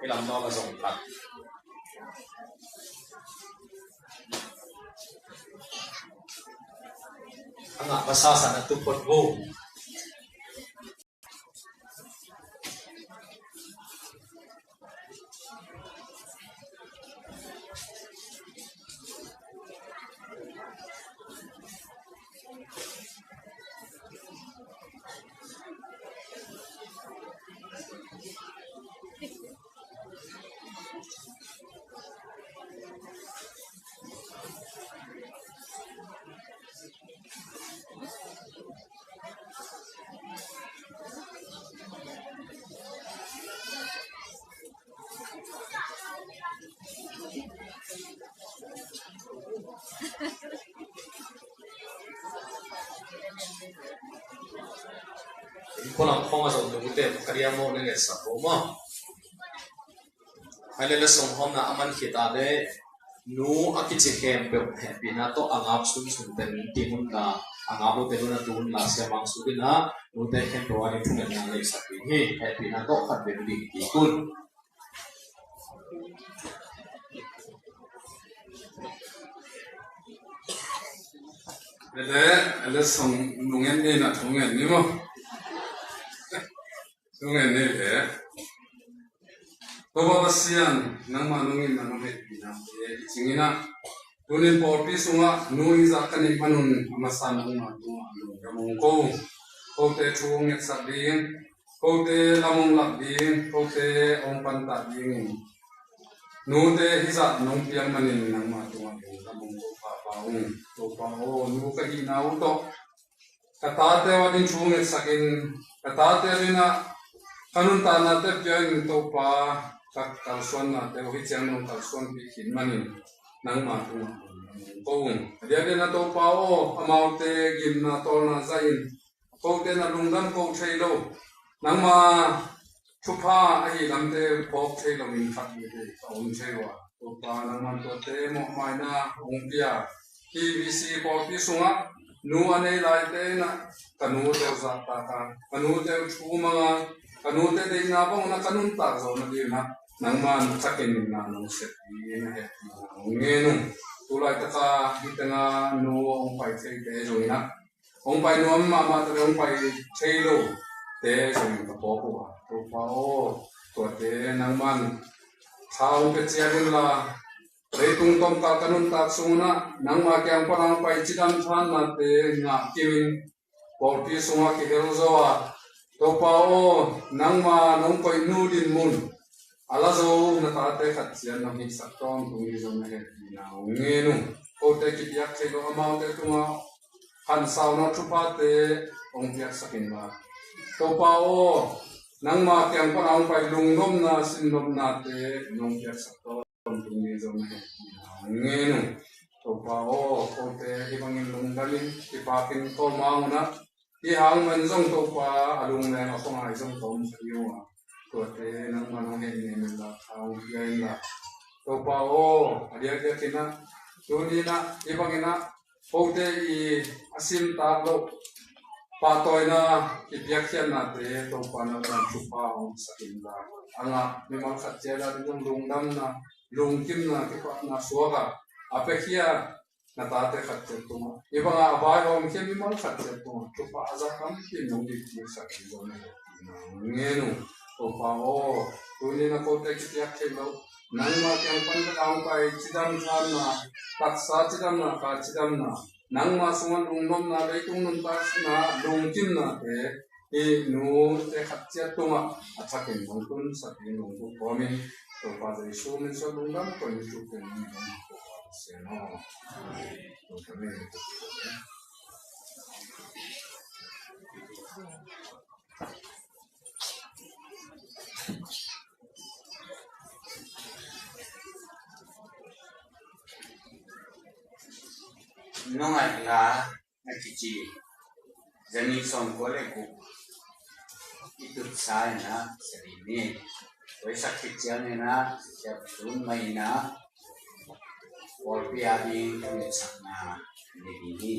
Hih lam nawl ah zong khat. A ngah masa sa na tu phot vo. Innkuan lam khawng a zong nungte ka dia maw, na ngetsak ko maw? Hai le, letsong hawmna a man khit a le, nu a kici khempeuh hehpihna tawh a ngap sunsun teng ding un la, a ngap lote nu na tu un la, siamang suk in a, nute khempeuh a ding thungetna neihsak ding hi. Hehpihna tawh khat vei ding kik un. Ele, ele song nungen ni na thungen ni maw? Thungen ni le. Topa Pasian, nangmah nungin na nong hehpihna te i cingin a, tunin pawlpi sungah nu i zah ka neih manun a masa nangmah tungah lungdam ong ko. Kote thu ngetsak ding, kote lam ong lak ding, kote ong pantak dingin nute hizah nong piak manin nangmah tungah lungdam ong ko pahpah ung. Topa aw, nu ka hihna uh tawh ka tate uh ading thu ngetsakin, ka tate adingah ka nuntaknate pia in Topa, ka kalsuannate uh hih ciang nong kalsuanpih khin manin nangmah tungah lungdam ong ko ung. A diakdiakin Topa aw, amaute gimna tawlna zahin, kote na lungdam ko thei lo, nangma thupha ahi lamte phawk thei loin khat vei ka om thei uh a, Topa nangman tuate mawhmaina hong pia. Hih B C pawlpi sungah nu a nei laite in a, ka nute uh zahtak a, ka nute uh thu mang a, ka nute deihna bang un a ka nuntak zawh nadingin a, nangman thakin na nong sep dingin a hehpihna hong ngen ung. Tulaitaka hih tengah nu hong pai theite zongin a, hong pai nuam mahmahte le hong pai thei lote zongin ka phawk uh a, Topa aw, tuate nangman tha hong pia ciat inla, leitung tomkal ka nuntak sungah nangma kiang pan a hong pai cidam thannate ngah kimin pawlpi sungah kihel zo a, Topa aw, nangma nong koih nu dinmun a la zo na tate khat ciat nong hihsak tawntung hi zong na hehpihna hong ngen uh. Kote kipiak thei lo amaute tungah khansauna thuphate hong piaksak inla, Topa aw, nangma kiang pan a hong pai lungnopna sinnopnate nong piaksak tawntung hi zong na hehpihna hong ngen uh. Topa aw, kote hih bangin lungdamin kipakin ko mang unah, hih hang man zong Topa a lungleng a khuangai zong ka om kha ding uh a, tuate nangman hong hehnem inla, tha hong pia inla, Topa aw, a diakdiakin ah, tuni-in ah, hih bangin ah, kote i a simtak loh pahtawina i piakkhiatnate Topa nangman thupha hong sak inla, a ngah mimal khat ciat a ding zong lungdamna, lungkimna, kipahna suak a, a piakhia na tate khat ciat tungah, hih banga a vaihawmkhia mimal khat ciat tungah thupha a za tampi nong dikdiksak hi zong na hehpihna hong ngen uh. Topa aw, tuni-in ah kote kipiak thei lo, nangma kiang pan bek a hong pai cidam thannate, taksa cidamna, kha cidamna, nangma sungah lungnopna, leitung nuntakna, lungkimnate, hih nute khat ciat tungah a thakin hong tunsak ding hong thukawmin, Topa Jesu min suang lungdam koih ni, thu pen ni hong Topa Pasian aw. Amen. Nungaihla a kici, zanih sawmkua le guk i tutsa in ah, sari ni, tuaisak khit ciangin ah, siap tun mai in ah, pawlpi a ding thunetsakna ni ding hi.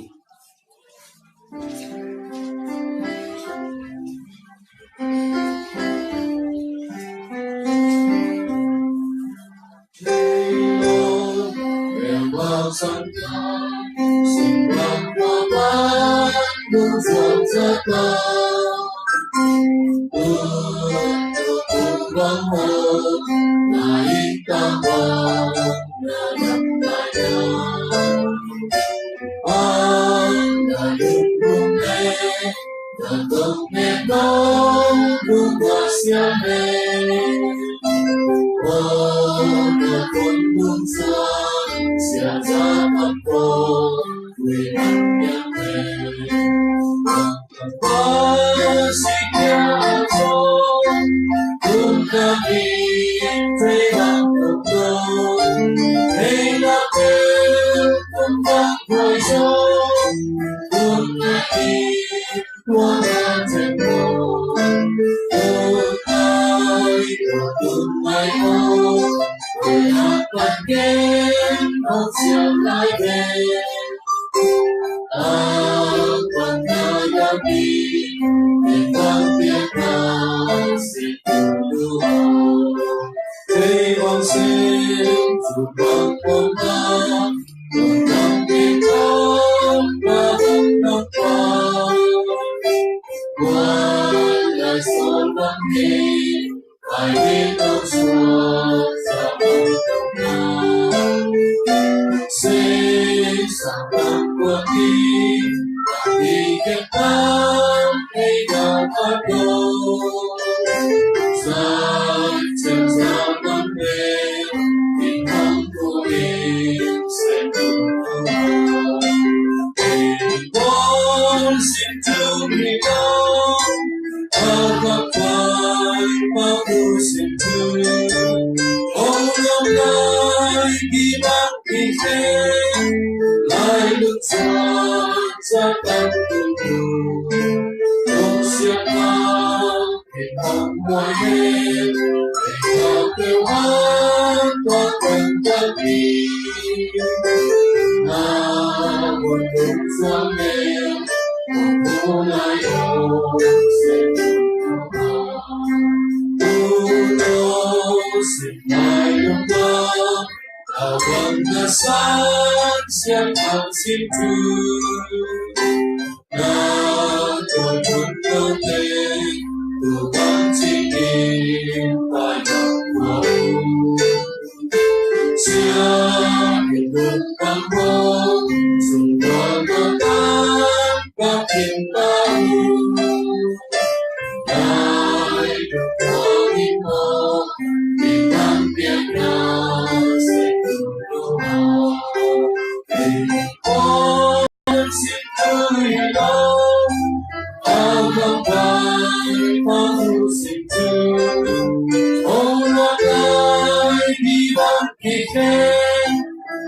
Kikhen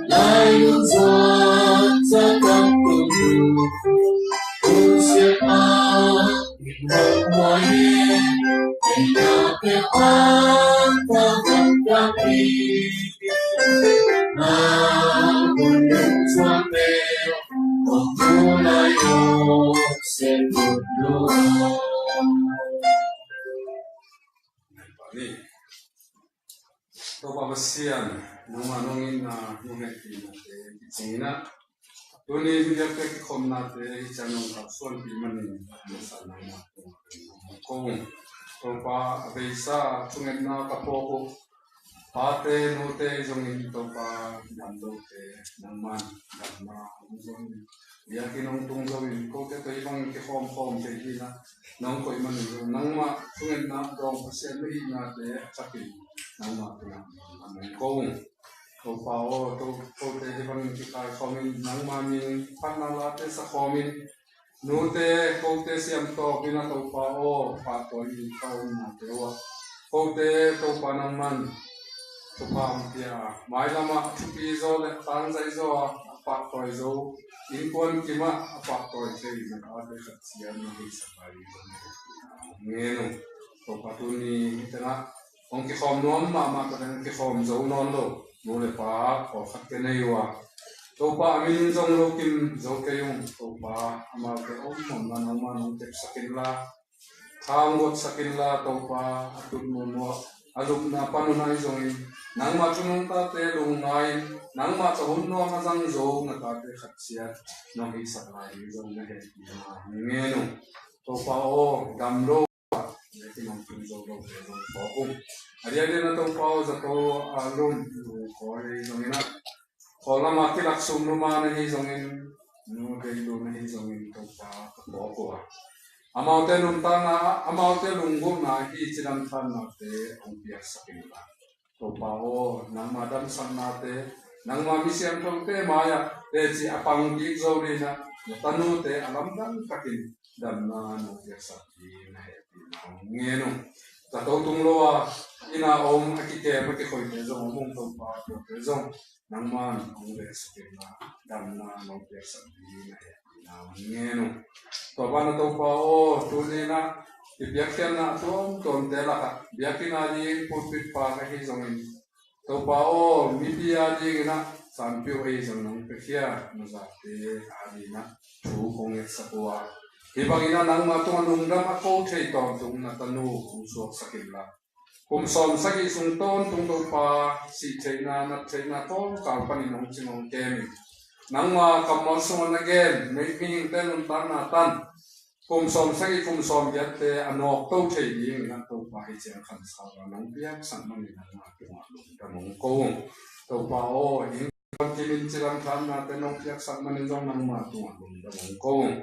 lai lun zuan za kam tung lu. Kun siat a in hong muai in. Ei na pek a ta vang ka pi. Na kun lun zuan pe. Hong tu lai o se kun lu. Topa Pasian, nangmah nong itna nong hehpihnate kicingin ah, tuni hih biakpiak kikhopnate hih ciang nong kalsuanpih manin, nangmah tungah ko ung. Topa, a beisa thungetna ka phawk uh, pate nute zongin Topa, damlote nangman damna hong zong in, biakinn hong tung zo in, kote tawh hih bangin kikhawmkhawm thei dingin ah nong koih manin zong, nangmah thungetna dawng Pasian na hihnate a thakin nangmah tungah a mong ko ung. Topa aw, to, kote hih bangin kikaikhawmin, nangmah min phatna late sakhawmin, nute kote siamtawpin ah Topa aw, pahtawi in ka omnate uh ah, kote Topa nangman thupha hong pia a, mailamah thupi zaw le tangzai zaw a, a pahtawi zo, innkuan kimah a pahtawi thei na tate khat ciat na heisak lai ding zong ngen ung. Topa tuni hih tengah hong kikhawm nuam mahmah ka ding, hong kikhawm zo nawn lo nu le pa pawlkhat ka nei uh a, Topa a minin zong lo kim zo kei ung. Topa amaute om omna nangmah nong tepsak inla, tha hong guatsak inla Topa, a tut muanmuah a lupna pan uh nai zongin, nangmah thu nong tate lungngai in, nangmah tawh hun nuam a zang zo na tate khat ciat nong heisak lai ding zong na hehpihna ngen ung. Topa aw, damlo a biakinn hong tung zo lote zong phawk ung. A diakdiak na Topa aw, zato a lum lungkhawi zongin ah, khaw lamah kilak sum lum a na hi zongin, nu dei lum na hi zongin Topa ka phawk uh a, amaute nuntakna ah, amaute lunggulhna ah hih cidam thannate hong piaksak inla, Topa aw, nangmah damsaknate, nangmah mi siangthote mai-ah teci a pang kik zo dingin ah, na tanute a lamdang takin damna nong piaksak ding na hehpihna ngen ung. Zato tung lo a, inn a om, a kikem a kikhoite zong om ung Topa, tuate zong nangman hong veksak inla, damna nong piaksak ding na hehpihna ngen ung. Tua banah Topa aw, tuni-in ah i biakpiakna a tuamtuamte lakah biakinn a ding pulpit pa ka hi zongin, Topa aw, mipi a dingin ah sanpiu ei zong nong piakhia, na zate a dingin ah thu kong ngetsak uh a, hih bangin ah nangmah tungah lungdam a ko thei tawntung na tanu kong suaksak inla, kum sawm sagih sung tawntung Topa, sih theihna, nat theihna tawmkal panin hong cing hong kemin, nangma kammal sungah na gen mihingte nuntakna tan kum sawm sagih, kum sawm giatte a nawkto thei dingin ah Topa hih ciang khansa nong piaksak manin nangma tungah lungdam hong ko ung. Topa aw, innkuan kimin cidam thannate nong piaksak manin zong nangma tungah lungdam hong ko ung.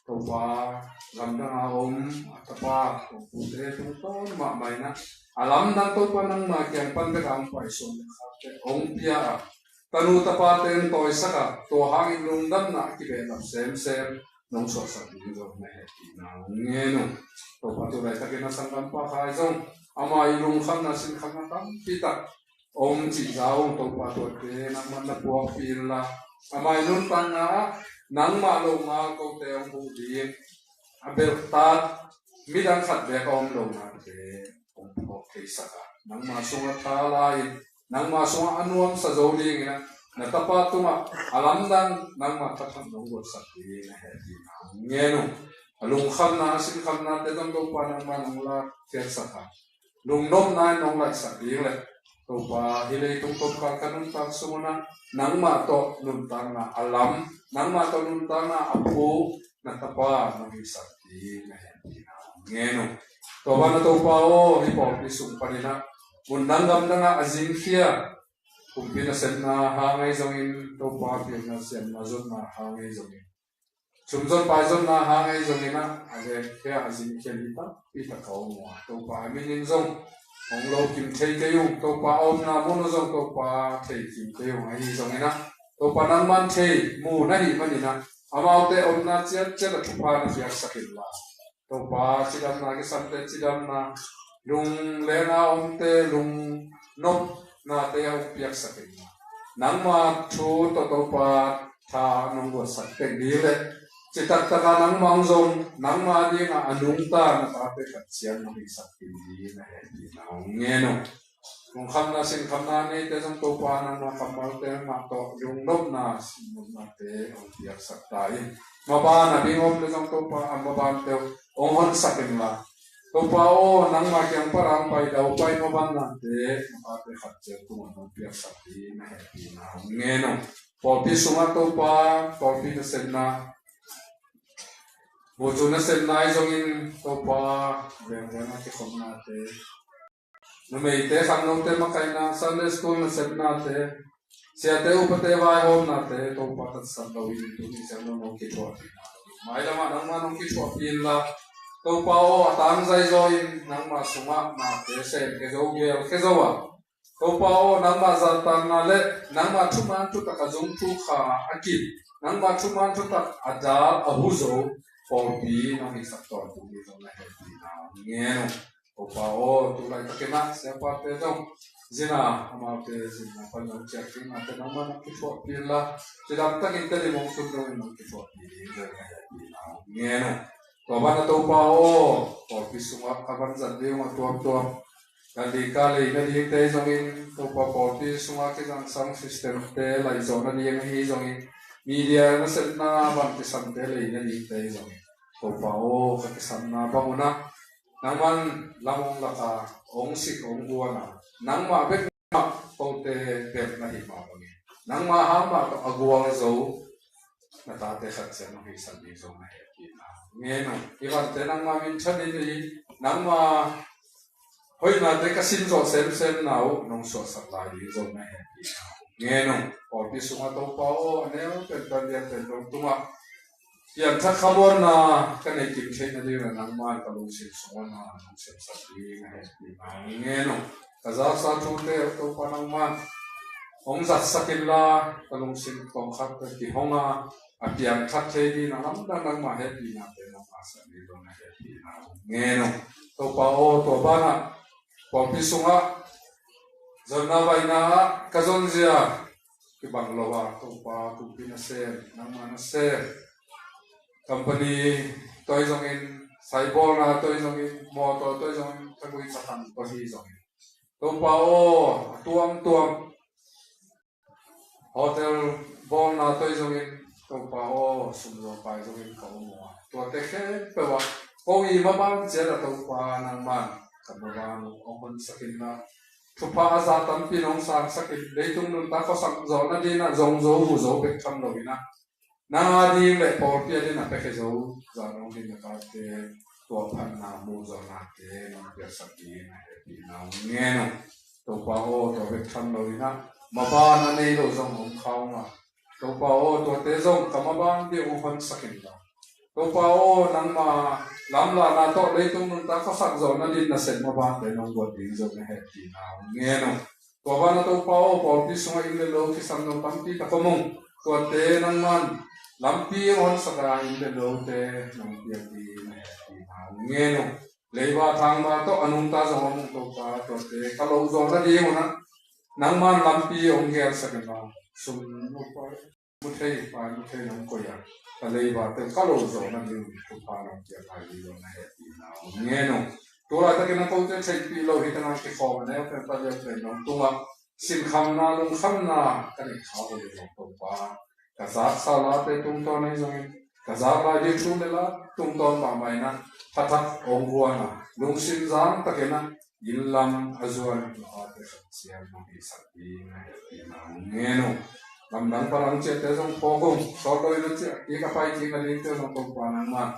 Topa, lamdang a om a tapa, a pute tungtawn mahmah in ah, a lamdang Topa nangma kiang pan bek a hong paisuak le khakte hong pia a, tanu tapate hong tawisak a, tua hangin lungdamna a kibehlap semsem nong suahsak ding zong na hehpihna ngen ung. Topa, tu laitakin a sanggampa Khai zong ama i lungkhamna sinkhamna tampi tak om cih za ung. Topa, tuate nangmah na puakpih inla, ama i nuntakna ah nangmah lo ngal kote hong huh ding, a belhtat midang khat beek a om lo nate hong phawk theisak a, nangmah sungah tha la-in, nangmah sungah a nuamsa zo dingin ah, na tapa tungah a lamdang nangmah thathang nong guatsak ding na hehpihna ngen ung. A lungkhamna, a sinkhamnate zong Topa nangmah nong lakkhiatsak a, lungnopna in nong laihsak ding le, Topa, hih leitung tomkal ka nuntak sung un ah nangmah tawh nuntakna a lam, nangmah tawh nuntakna a phu na tapa nong hisak ding na hehpihna ngen ung. Tua banah Topa aw, hih pawlpi sung panin ah, mun dang gam dangah a zingkhia, kumpi nasepna hang ahi zongin, Topa, pilna siamna zonna hang ahi zongin, sumzon paizonna hang ahi zongin ah, a zingkhia, a zingkhia mi tampi tak a om uh a, Topa, a minin zong hong lo kim thei kei ung. Topa, a omna mun uh zong Topa thei kim kei ung. Ahi zongin ah, Topa, nangman thei mu na hih manin ah, amaute omna ciatciat ah thupha na piaksak inla, Topa, cidamna kisamte cidamna, lunglenga omte lungnop, nate a hong piaksak in la, nangma thu tawh Topa tha nong guatsak tek ding le, citak taka nangma hong zong, nangma dingah a nungta na tate khat ciang nong hisak ding na hehpihna hong ngen uh. Lungkhamna sinkhamna neite zong Topa nangma kammalte mah tawh lungnopna sinnopnate hong piaksak ta in. Maban a ding om le zong Topa a mabante hong honsak in la, Topa aw, nangma kiang pan a hong pai daupai maban nate na tate khat ciat tungah hong piaksak ding na hehpihna hong ngen uh. Pawlpi sungah Topa, pawlpi nasepna, bucu nasepna ahi zongin Topa, vengveng a kikhopnate, numeite khangnote makaihna, Sunday school nasepnate, siate upate vaihawmnate Topa tatsan lo in tuni ciang nong kithuahpihna, mailamah nangma nong kithuahpih in la, Topa aw, a tangzai zaw in nangma sungah nate sem khe zo, gel khe zo a, Topa aw, nangma zahtakna le nangma thuman thutak a zung thukha a kip, nangma thuman thutak a dal a hu zo pawlpi nong hisak tawntung ding zong na hehpihna hong ngen uh. Topa aw, tu laitakin ah siapate zong zina, amaute zina pan zong ciak ding nate nangma nong kithuahpih in la, cidam takin Tedim hong tun dongin nong kithuahpih ding zong na hehpihna hong ngen uh. Tua banah Topa aw, pawlpi sungah a vanzat ding uh a tuamtuam, Gandhi ka lei nadingte zongin Topa pawlpi sungah kizangsang systemte laizawh nading ahi zongin, media nasepna van kisamte lei nadingte zongin Topa aw, ka kisamna bang unah nangman lam hong laka, hong sik hong guana, nangmah bek mah kote bek na hi mah bangin nangmah hang mah tawh a gual zo na tate khat ciang nong hisak ding zong na hehpihna ngen uh. I vante nangma minthan in i, nangma hoihnate ka sin zawh semsem na uh nong suahsak lai ding zong na hehpihna ngen uh. Pawlpi sungah Topa aw, a neu pen pan lian pen dong tungah pianthak khamuanna ka nei kim theih nading le nangma in ka lungsim sungah na nong sepsak ding na hehpihna ngen uh. Ka zaksa thute Topa nangma in hong zatsak in la, ka lungsim tawngkhat ka kihong a, a piangthak thei ding a lamdang nangma hehpihnate nong ngahsak ding zong na hehpihna ngen uh. Topa aw, tua banah pawlpi sungah zonna vaihna ah ka zonzia kibang lo a, Topa, kumpi nasem, nangma nasem, company tawh ahi zongin, saibawlna tawh ahi zongin, mawtaw tawh ahi zongin, thagui thakhan tawh ahi zongin, Topa aw, a tuamtuam hotel bawlna tawh ahi zongin, Topa aw, sumzaw pai zongin ka om uh a, tuate khempeuh ah ko i maban ciat ah Topa nangman ka maban uh hong honsak in la, thupha a za tampi nong sangsak in, leitung nuntak khuasak zawh nading ah zong zo, hu zo bek tham lo in ah, nang a ding le pawlpi a ding a pekhe zo zah nong ding na tate tua phatna muh zawhnate nong piaksak ding na hehpihna ngen uh. Topa aw, tua bek tham lo in ah, maban a nei lo zong om kha ung a, Topa aw, tuate zong ka maban ding uh hong honsak in la, Topa aw, nangma lamlahna tawh leitung nuntak khuasak zawh nading nasem mabante nong guat ding zong na hehpihna ngen uh. Tua banah Topa aw, pawlpi sungah inn le lo kisam lo tampi tak om ung. Tuate nangman lampi hong honsak a, inn le lote nong piak ding na hehpihna ngen uh. Leiba thangba tawh a nungta zong om ung Topa, tuate ka loh zawh nading un ah nangman lampi hong gelsak in la, sum mu thei, pai mu thei nong koih a, ka leibate ka loh zawh nading un thupha nong piak lai ding zong na hehpihna ngen uh. Tu laitakin a kote theihpih lo hi tangah kikhawm a, neu pen pan lian pen dong tungah sinkhamna, lungkhamna ka neih kha uh le zong Topa, ka zaksa late tungtawn ahi zongin, ka zak lai ding thu le la tungtawn mahmah in ah, pha thak hong guan a, lungsim zang takin ah inn lam a zuan na tate khat ciang nong hisak ding na hehpihna ngen uh. Lamdang palang ciahte zong phawk ung, sawt lo in a ciah kik a pai kik nadingte zong Topa nangman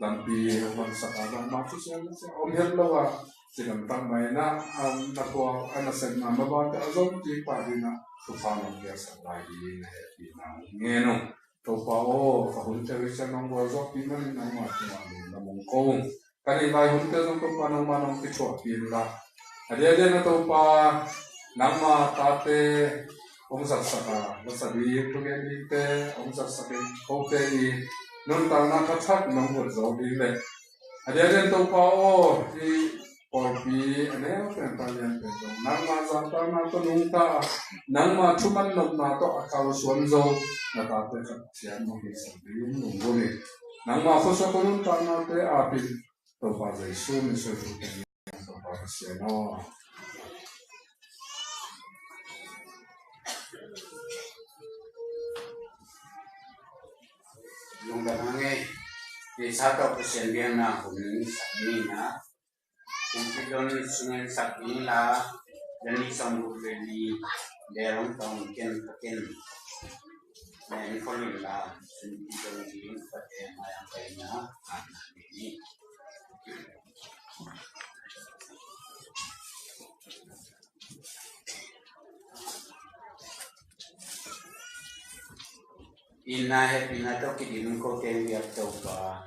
lampi hong honsak a, bangmah thuciam na ciah om het lo a, cidam tak mah in ah, a na tuak a nasepna mabante a zom kik pah ding ah thupha nong piaksak lai ding na hehpihna ngen uh. Topa aw, ka hunte uh hi ciang nong gualzawhpih manin nangma tungah lungdam hong ko ung. Ka neih lai hunte zong Topa nangma nong kithuahpih in la, a diakdiak na Topa, nangma tate hong zatsak a, lasa ding, thugen dingte hong zatsak in, kote i nuntakna thakthak nong guat zo ding le, a diakdiak Topa aw, i pawlpi a neu pen, talian pen zong nangma zahtakna tawh nungta, nangma thuman nopna tawh a kalsuan zo na tate khat ciat mawh hi sak dingin lunggulh hi. Nangma khuasak nuntaknate apin Topa Jesu min suang thu pen Topa Pasian aw. Lungdam hang ei. Ni sa tawh Pasian biakna hun sak ni na. Kumpi don sungin sak ni la. Dan ni song bu le ni. Derong tong ken ka ken. Nen kolin la. Kumpi don ni pate mayang kaina. Ana ni. Inn ah hehpihna tawh kidim kote biak Topa.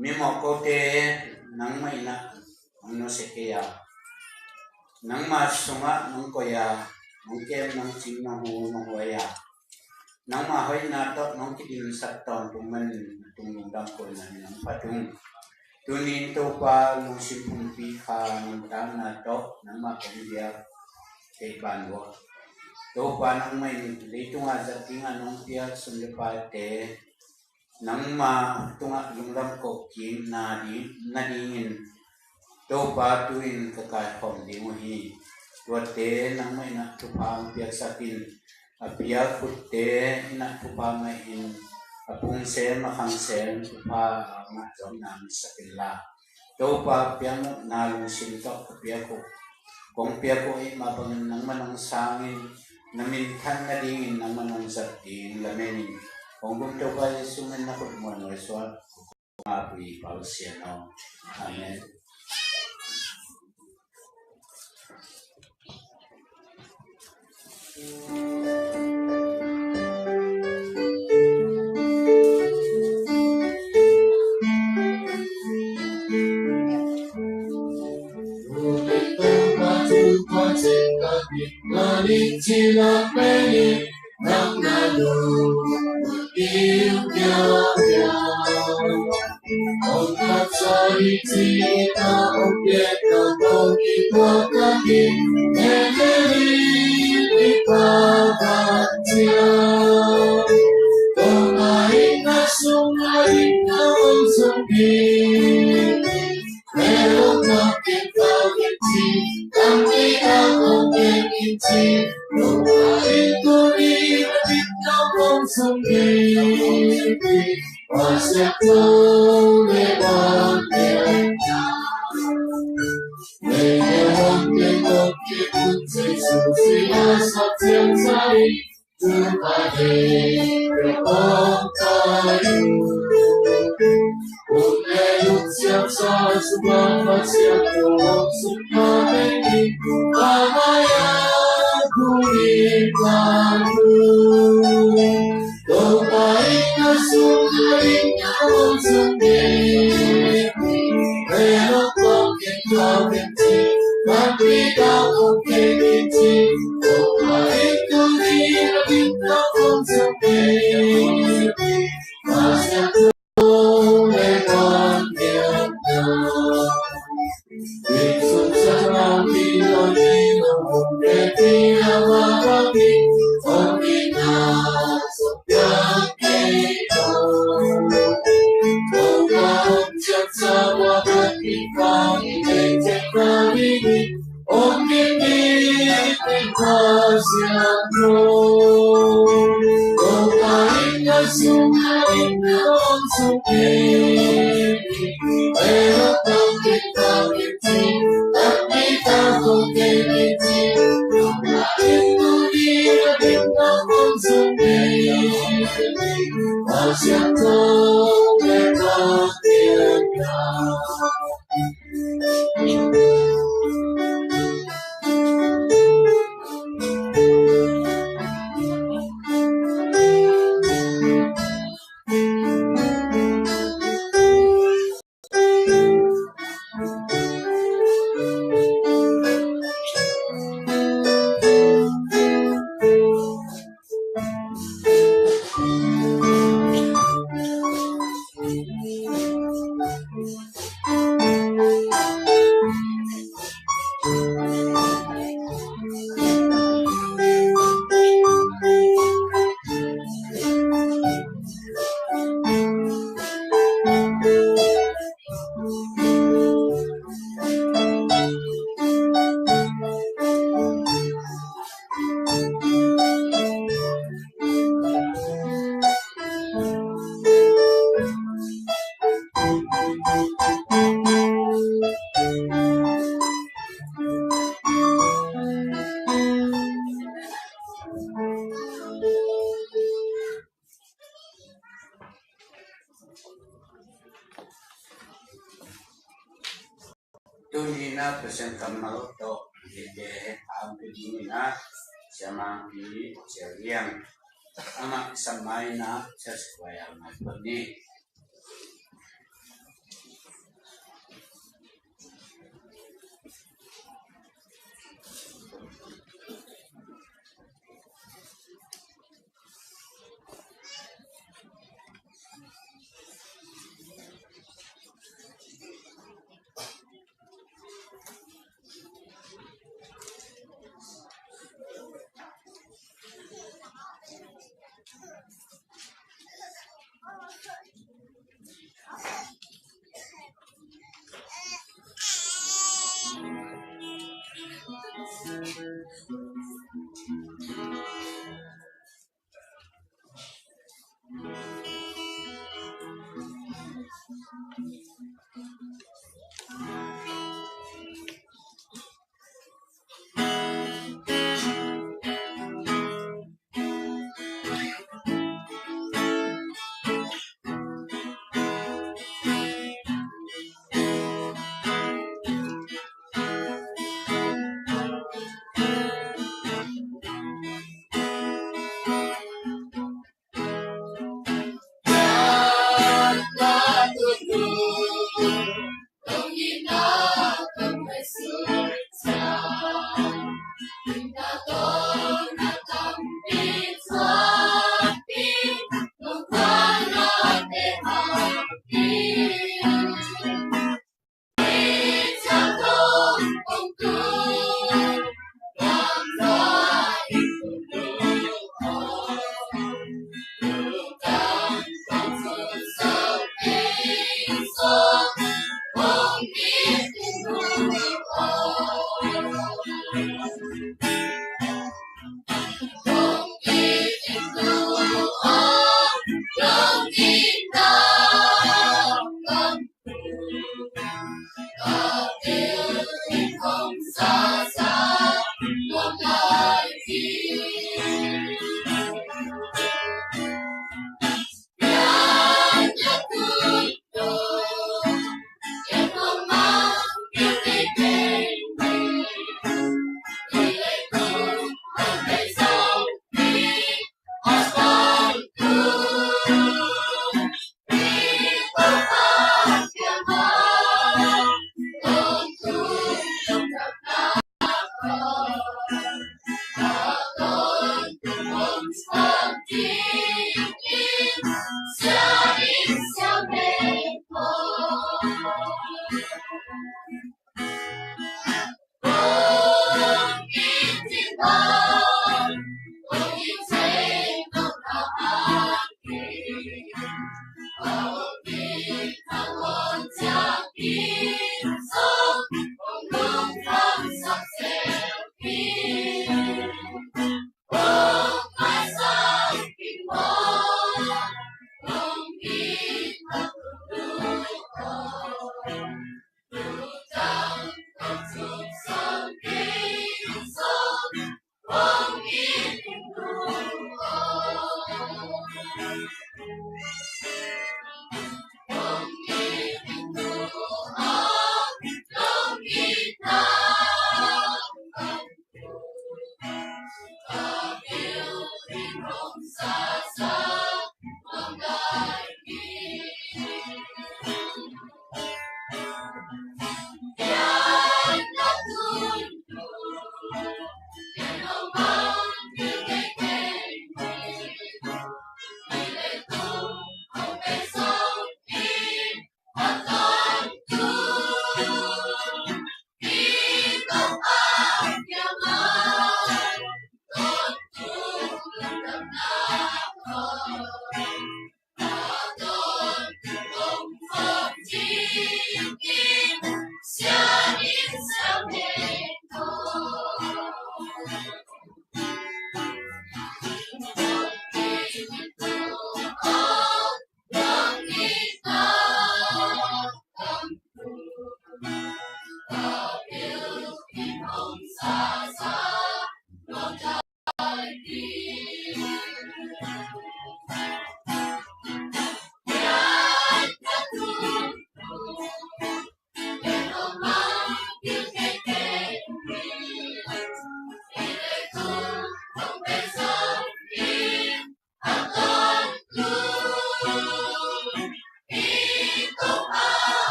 Mimawh kote nangmah inn ah hong nusia kei a, nangma sungah nong koih a, nong kem, nong cing, nong hu, nong huai a, nangma hoihna tawh nong kidimsak tawntung manin na tung lungdam koihna in hong phat ung. Tuni in Topa lungsim pumpi kha nuntakna tawh nangmah kong biak theih ban uh a, Topa nangmah in leitungah zat dingah nong piak sum le paite nangma tungah lungdam koh kik na ding, na dingin Topa tu-in ka kaikhawm ding uh hi. Tuate nangmah in ah thupha hong piaksak in, a piak khutte in ah thupha ngah in, a pung sem a khang sem thupha a ngah zawkna hong sak inla, Topa piaknopna lungsim tawh ka piak uh, kong piak uh ahih mah bangin nangmah nong sangin, na minthan nadingin nangmah nong zat ding lamen in, kong gum Topa Jesu min na khut muan nuai suak. Amen. Pasian kammal tawh dede a om pi ding in ah, Siamangpi Sia Liang, amah i sam mai in ah, Sia Sia Kuai a mai pawt ni.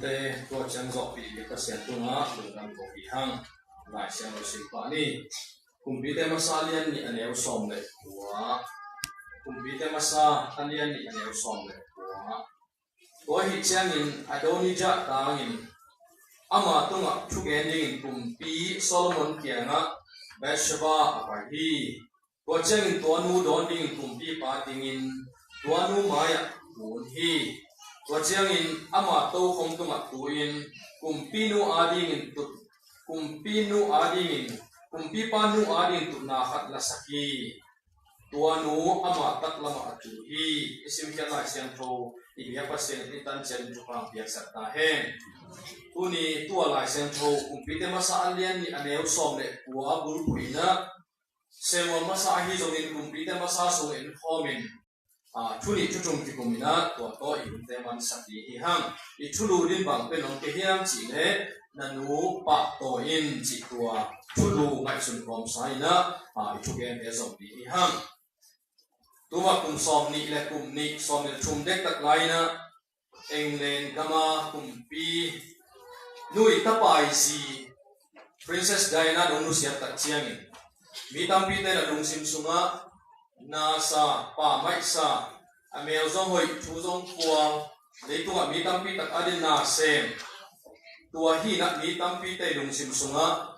Te tua ciang zawhpih bia Pasian tungah lungdam ko hi hang. Lai Siangtho sim pah ni. Kumpite masa a lian nih a neu sawm le kua. Kumpite masa a lian nih a neu sawm le kua. Tua ahih ciangin Adonijah tangin ama tungah thugen dingin kumpi Solomon kiangah Bathsheba a pai hi. Tua ciangin tua nu dawn dingin kumpipa dingin tua nu mai-ah kun hi. Tua ciangin ama tokhom tungah tu-in kumpinu adingin tut, kumpinu adingin, kumpipa nu adingin tutna khat la sak hi. Tua nu ama taklamah a tu hi. I simkhiat Lai Siangtho i biak Pasian in i tan ciat in thupha piaksak ta hen. Tuni tua Lai Siangtho Kumpite masa a lian nih a neu sawm le kua bulphuh in ah Samuel masa ahi zongin Kumpite masa sung en khawmin, a, thu nih thu thum kikum in ah tua tawh i hunte mansak ding hi hang. I thulu din bang pen om kei hiam cih leh na nu pahtawi in cih tua thulu ngaihsun kawmsa in ah, a, i thugente zong ding hi hang. Tuma kum sawm nih le kum nih sawm le thum dektak lai in ah England gama kumpi nu i tapai zi Princess Diana dong nusiat tak ciangin mi tampi ten a lungsim sungah nasa, pammaihsa, a mel zong hoih, thu zong kual, leitungah mi tampi tak adin nasem, tua hi in ah mi tampi te lungsim sungah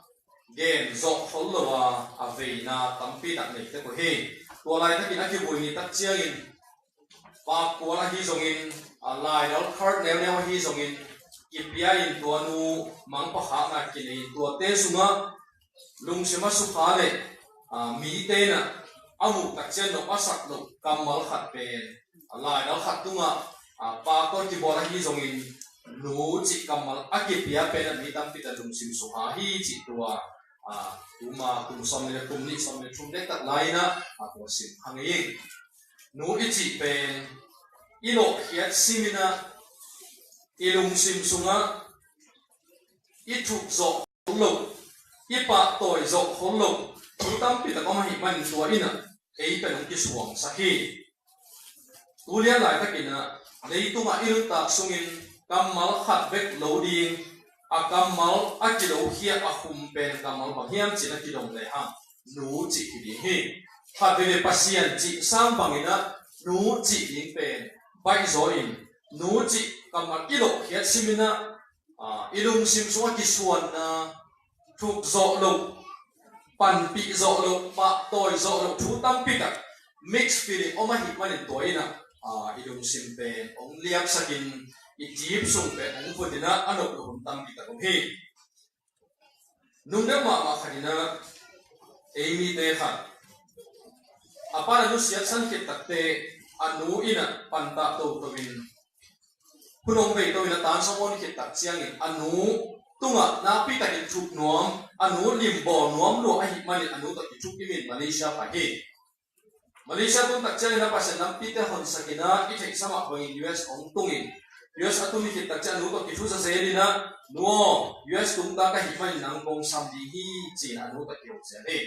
gen zawh khol lo a, a veina tampi tak nei tek uh hi. Tua laitakin a kivui ni tak ciangin pakkual ahi zongin, a, laidal khar neuneu ahi zongin kipia in tua nu mangpakhakna kinei in tuate sungah lungsim a sukha le, a, mite in ah a muh tak ciang nop a sak loh kammal khat pen, a, laidal khat tungah, a, pakkual kibawl ahi zongin nu cih kammal a kipia pen ah mi tampi tak lungsim sukha hi cih tua, a, tuma kum sawm le kum nih sawm le thum dektak lai in ah, a, tua sim kha ngei ing. Nu i cih pen i lawhkhiat sim in ah i lungsim sungah i thuk zawh lo, i pahtawi zawh khol lo thu tampi tak om ahih manin tua in ah ei pen hong kisuangsak hi. Tu lian laitakin ah leitungah i nuntak sungin kammal khat bek lo ding, a kammal a kilokhia a khum pen kammal bang hiam cih na kidong lehang nu cih hi ding hi. Khat veve Pasian cih sang bangin ah nu cih ding pen baihzaw in nu cih kammal i lawhkhiat sim in ah, a, i lungsim sungah kisuanna, thuk zawh loh, panpih zawh loh, pahtawi zawh loh thu tampi tak mix feeling om ahih manin tua in ah, a, i lungsim pen hong liapsakin i tip sung pen hong vut in ah a nop loh hun tampi tak om hi. Nungdeuh mahmah khat in ah ei mite khat a pa na nusiat san khit takte a nu in ah pantah toto in hun hong bei to in a tan sawm on khit tak ciangin a nu tungah nakpi takin thuk nuam, a nu limbawl nuam lua ahih manin a nu tawh kithuk kimin Malaysia pai hi. Malaysia tun tak ciangin a Pasian lampite honsak in ah i theihsa mah bangin U S hong tungin U S a tun khit tak ciang a nu tawh kithuza zel in ah nu aw, U S tungta ka hih manin nang kong sam ding hi ci-in a nu tawh kiho zel hi.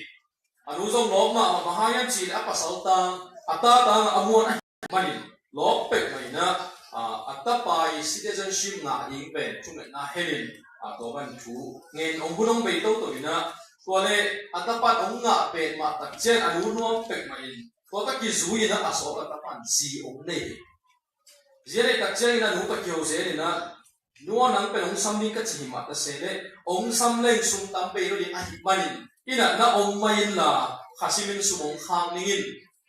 A nu zong lawp mahmah, bang hang hiam cih leh a pasal tang, a ta tang a muan ahih manin lawp peuhmah in ah, a, a tapai citizenship ngah ding pen thungetna henin, a, tua ban thu ngen hong hun hong bei toto in ah, tua leh a tapan hong ngah peuhmah tak ciang a nu nuam peuhmah in tua tawh kizui in ah a sawt a tapan zi hong nei hi. Zi a neih tak ciangin a nu tawh kiho zel in ah, nu aw, nang pen hong sam ding ka ci hi mah ta se leh hong sam leng sum tam bei lo ding ahih manin inn ah na om mai inla kha simin sum hong khak ning in,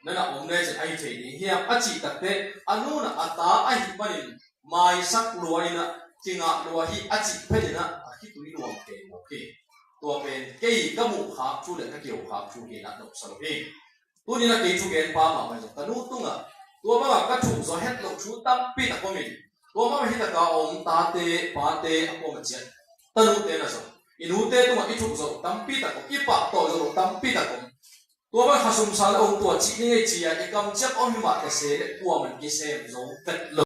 na na om lecin ahi thei ding hiam a cih takteh a nu in ah a ta ahih manin maisak lua in ah kingah lua hi a cih phet in ah a khitui luang kei mawk hi. Tua pen kei ka muh khak thu le ka kiho khak thu hi in ah nopsa lo hi. Tuni-in a kei thugenpa mahmah zong ka nu tungah tua bangah ka thuk zawh het loh thu tampi tak om in, tua mahmah hi taka om tate pate a kuamah ciat tanute na zong i nute tungah i thuk zawh tampi tak om, i pahtawi zawh loh tampi tak om. Tua bang khasum sa le ong tua cih ni ngei ci-a i kamciam om hi mah ta se le kuamah in kisem zo vet lo.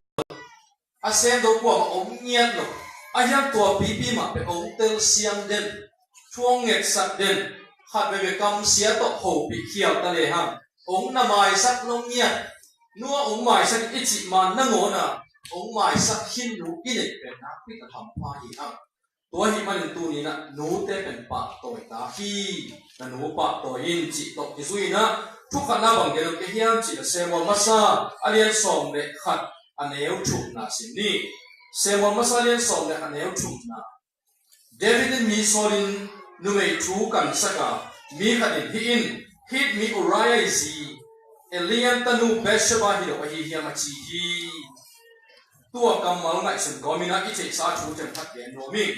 A sem zo kuamah om ngiat lo. A hiam tua pipi mah peuh ong telsiam den, thu ong ngetsak den, khat veve kamsia tawh hopih khial ta lehang ong na maisak lo ngiat. Nu aw, ong maisak i cih ma nangawn a hong maisak khin nu i neih pen nakpi tak hampha hi hang. Tua ahih manin tuni-in ah nute pen pahtawi ta hi. Na nu pahtawi in cih tawh kizui in ah thu khatna bang gen kei hiam cih leh Samuel masa a lian sawm le khat a neu thumna sim ni. Samuel masa a lian sawm le khat a neu thumna. David in mi sawlin numei thu kansak a, mi khat in, "Hih in Hit mi Uriah ii zi Eliab tanu Bathsheba hi lo ahi hiam?" a ci hi. Tua kammal ngaihsun kawmin ah i theihsa thu themkhat gen nuam ing.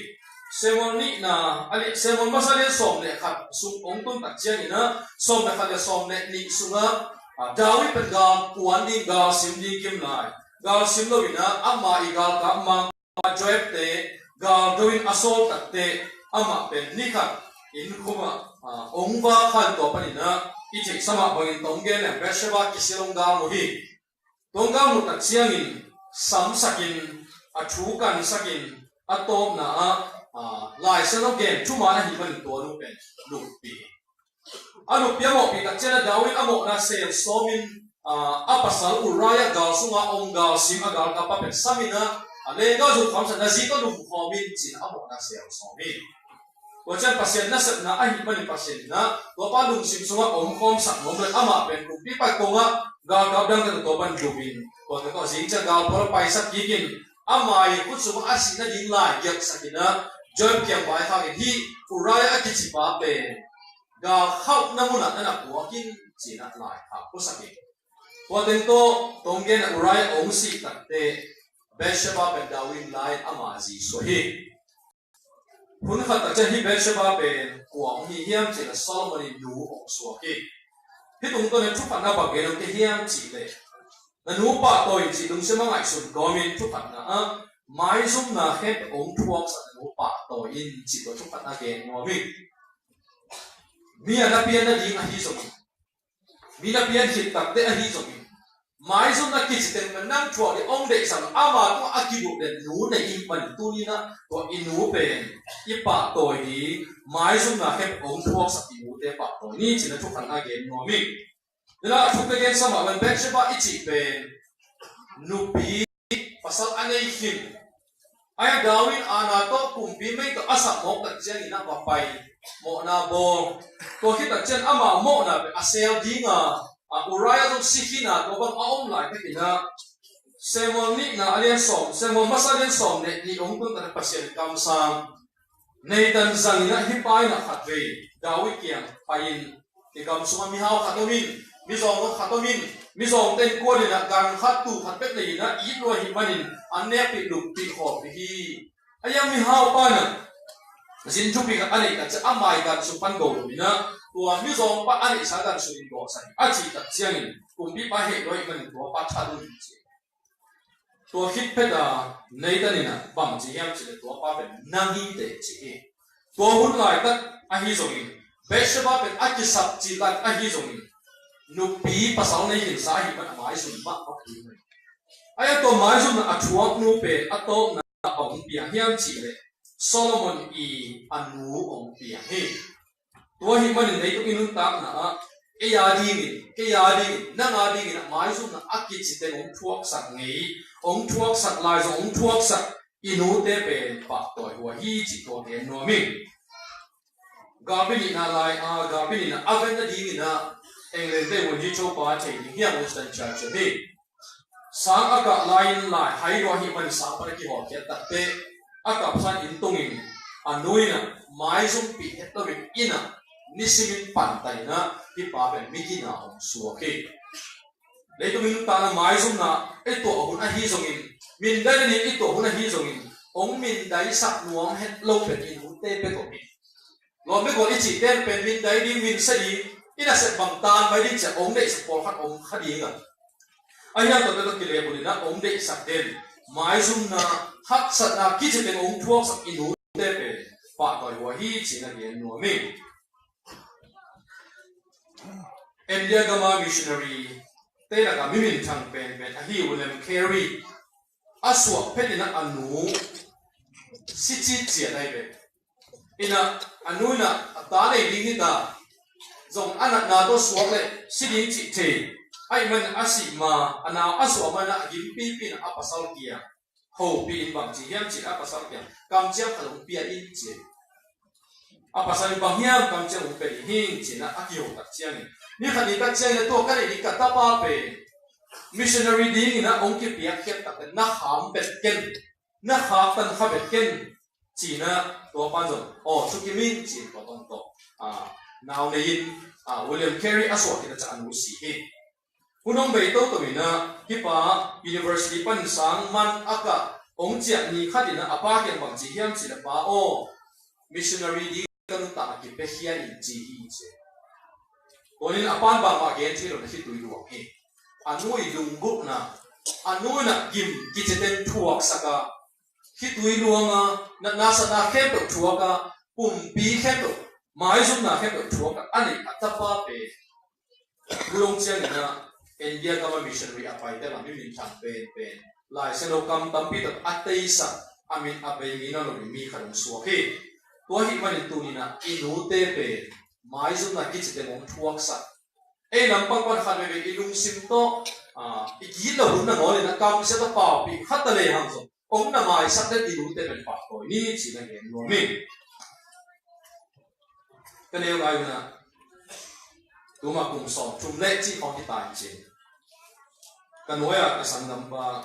Samuel nihna, a li-, Samuel masa lian sawm le khat sung hong tun tak ciangin ah, sawm le khat le sawm le nih sungah, ah, David pen gal kuan ding, gal sim ding kim lai. Gal sim loin ah, ama ii galkap mang Joab te, gal do in a sawl takte, amah pen ni khat inn khum ah, ah, hong vak khan tua panin ah, i theihsa mah bangin tawm gen leng Bathsheba kisil hong gal mu hi. Tua hong gal mu tak ciangin samsakin, a thu kansakin, a tawpna ah, ah, Lai Siangtho gen thuman ahih manin tua nu pen luppi. A luppi a mawhpih tak ciangin ah David a mawhna sel sawmin, ah, a pasal Uriah gal sungah hong gal sim a galkap pa pen samin ah, a leenggah zuk khawmsak, na zi tawh lum khawm in ci-in a mawhna sel sawm hi. Tua ciang Pasian nasepna ahih manin Pasian in ah tua pa lungsim sungah om khawmsak nuam lo in amah pen kumpipa kongah galkap dangte tawh tua pan lum in, tua tawh zing ciang gal pawl paisak kik in, ama ii khut sungah a sih nading lai giaksak in ah Joab kiang vaikhak in, "Hih Uriah a kici pa pen gal khauhna munah na na puak in," ci-in ah lai khak puasak hi. Tua teng tawh tawm gen ah Uriah hong sih takteh Bathsheba pen David lai in ama zi suak hi. Hun khat tak ciang hih Bathsheba pen kua hong hi hiam cih leh Solomon ii nu hong suak hi. Hih tungtawn in thu khatna bang gen kei hiam cih leh, na nu pahtawi in cih lungsim a ngaihsun kawmin thu khatna ah maizumna khempeuh hong thuaksak na nu pahtawi in cih tua thu khatna gen nuam ing. Mi a na pian nading ahi zongin, mi na pian khit takte ahi zongin, maizumna kici teng pen nang thuak ding hong deihsak, ama tungah a kiduh den nu na hih manin tuni-in ah tua i nu pen i pahtawi ding, maizumna khempeuh hong thuaksak i nute pahtawi ni ci-in ah thu khatna gen nuam ing. Tua a thukte gen sa mah bangin Bathsheba i cih pen nupi pasal a nei khin. Ahih hang David in aana tawh kumpi mei tawh a sap mawk tak ciangin ah va pai, mawhna bawl. Tua khit tak ciang ama mawhna pen a sel ding a, a Uriah zong si khin a, tua bang a om lai takin ah Samuel nihna a lian sawm, Samuel masa a lian sawm le nih hong tun tak ciang Pasian kamsang Nathan zangin ah hih pa in ah khatvei David kiang pai in, "I gam sungah mihau khat om in, mizawng khat om in, mizawngte in kuan in ah gan khat, tuu khat bek nei in ah it lua ahih manin an nekpih, luppih khawmpih hi. Ahih hang mihau pa in ah zin thupi khat a neih tak ciang ama ii gan sung pan go lo in ah, tua mizawng pa a neihsa gan sungin gawhsak in," a cih tak ciangin kumpipa heh lua ahih manin tua pa that un ci. Tua khit phet a Nathan in ah bang ci hiam cih leh, "Tua pa pen nang hi teh," ci hi. Tua hun laitak ahi zongin, Bathsheba pen a kisap cil laitak ahi zongin, nupi pasal nei khinsa ahih manin a maizum mahmah ding hi. Ahih hang tua maizumna a thuak nu pen a tawpna a hong piang hiam cih leh, Solomon ii a nu hong piang hi. Tua ahih manin leitung i nuntakna ah ei a dingin, kei a dingin, nang a dingin ah maizumna a kici teng hong thuaksak ngei, hong thuaksak lai zong, hong thuaksak i nute pen pahtawi huai hi cih tua gen nuam ing. Galpi nihna lai, a, galpi nihna a ven nadingin ah England te Woodrow Wilson pa thei ding hiam, Winston Churchill hi. Sang a kah lai-in lai hai lua ahih manin sang pan a kihawlkhiat takteh a kapsan inn tungin a nu in ah maizumpih het loin inn ah nisimin pantan in ah hih pa pen mi gina hong suak hi. Leitung i nuntakna maizumna i tuah hun ahi zongin, mindaina ding i tuah hun ahi zongin, hong mindaisak nuam het lo pen i nute bek om hi. Lawm le gual i cihte pen mindai ding, minse ding, i nasep bang tan mai ding ci-a hong deihsak pawlkhat om kha ding a. Ahih hang tua pen tawh kilehbulh in ah hong deihsak den, maizumna, haksatna kici teng hong thuaksak i nute pen pahtawi huai hi ci-in ah gen nuam ing. India gam a missionary te lakah mi minthang penpen ahi William Carey a suak phet in ah a nu si citciat ahi ve. In ah a nu in ah a ta nei ding hi ta, zong a natna tawh suak leh si ding cih thei. Ahih manin a sih ma a nau a suah manin a gimpipi in a pasal kiang hopih in bang ci hiam cih leh a pasal kiang kamciam khat hong pia in ci. A pasal in bang hiam kamciam hong pia ding hi ci-in a kiho tak ciangin ni khat ni tak ciangin a tua ka neih ding ka tapa pen missionary dingin a hong kipiak khiat tak na kham bet ken, na khak tan kha bet ken ci-in a tua pan zong aw thukim in ci-in tua pan tawh nau nei in William Carey a suah khit a ciang a nu si hi. Hun hong bei toto in a hih pa university panin sang man a kah hong ciah ni khat in a a pa kiang bang ci hiam cih leh pa aw missionary ding ka nuntak a kipiakhia in ci hi ci. Tua in a pan bangmah gen thei lo in a khitui luang hi. A nu i lunggulhna, a nu in a gim kici teng thuaksak a khitui luang a natna satna khempeuh thuak a pumpi khempeuh maizumna khempeuh thuak a a neih a tapa pen Tua dong ciangin a India gam a missionary a paite lam i minthang penpen Lai Siangtho kam tampi tak a teisak a min a bei mi na lo in mi khat hong suak hi. Tua ahih manin tuni in a i nute pen maizumna kici teng hong thuaksak, ei lampang pan khat veve i lungsim tawh i gitloh hun nangawn in a kamsia tawh paupih khat ta lehang zong hong na maisak den i nute pen pahtawi ni ci-in a gen nuam hi. Ka neu lai un a tuma kum sawmthum le cih khawng hi ta in cin ka nuai-a ka sanggampa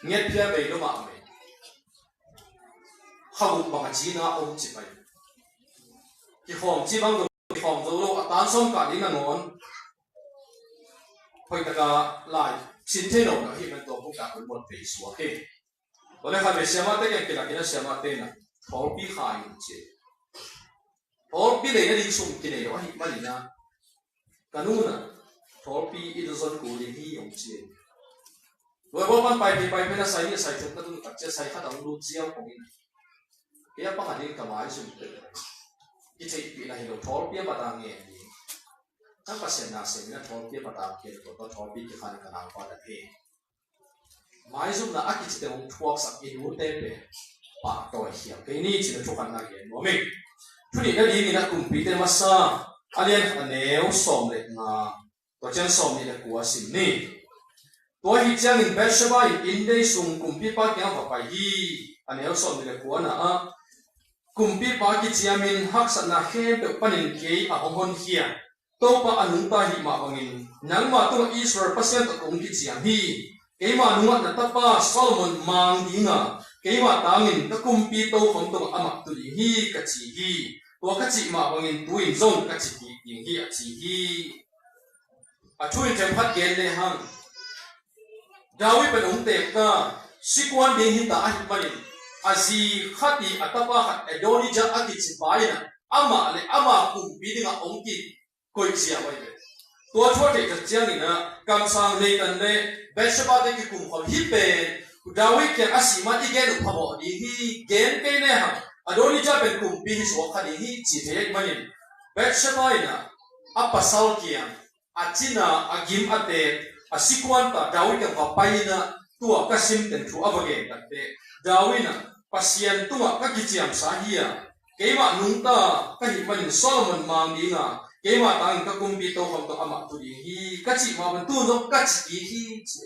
ngetphia bei lo mahmah, kha guk bang a cina om ci pai. Kikhawm ci bang lo, kikhawm zo lo, a tan sawm kah ding nangawn hoih taka lai sin thei lo na hi man tua buk tak hun muat pei suak hi. Tua le khat vei siamate kiang kilakin a siamate in a thawlpi khai un ci. Thawlpi leina ding sum kinei lo ahih manin a ka nu in a thawlpi i zon kul ding hi hong ci. Tua i bawl pan paipi paipi na sai nih sai thum ka tun tak cia sai khat a hong lut ziau kong in a kei a pang a ding ka maizum peuh kitheihpih na hi lo, thawlpi a matang ngen ding. Ka Pasian na sem in a thawlpi a matang kei lo, tua thawlpi kikhan in ka naupa dan hi. Maizumna a kici teng hong thuaksak i nute pen pahtawi khial kei ni ci-in a thukhatna gen nuam hi. Thu nihna dingin a Kumpite masa a lian khat a neu sawm le nga, tua ciang sawmnih le kua sim ni. Tua ahih ciangin Bathsheba in inndei sung kumpipa kiangah va pai hi. A neu sawmnih le kua na ah kumpipa kiciamin haksatna khempeuh panin kei a hong honkhia Topa a nungta ahih mah bangin nangma tungah Israel Pasian tawh kong kiciam hi. Keima nungah na tapa Solomon mang dinga keima tangin ka kumpi tokhom tungah amah tu ding hi ka ci hi. Tua ka cih mah bangin tu-in zong ka ci kik ding hi a ci hi. A thu in themkhat gen lehang David pen hong teek ta, sikuan ding hi ta ahih manin a zi khat i a tapa khat Adonijah a kici pa in a amah le ama kumpi dingah hong kikoih zia mai ve. Tua thu a theih tak ciangin a kamsang Nathan le Bathsheba te kikum khol hi pen David kiang a sih man i gen uh phamawh ding hi. Gen kei lehang Adonijah pen kumpi hi suak kha ding hi ci thei ahih manin Bathsheba in a a pasal kiang a cina a gim a teek a sikuan ta David kiang va pai in a tua ka sim teng thu a va gen tak teh David in a Pasian tungah ka kiciamsa hi a, keimah nungta ka hih manin Solomon mang dinga keima tangin ka kumpi tokhom tawh amah tu ding hi ka cih mah bangin tu zong ka ci kik hi ci.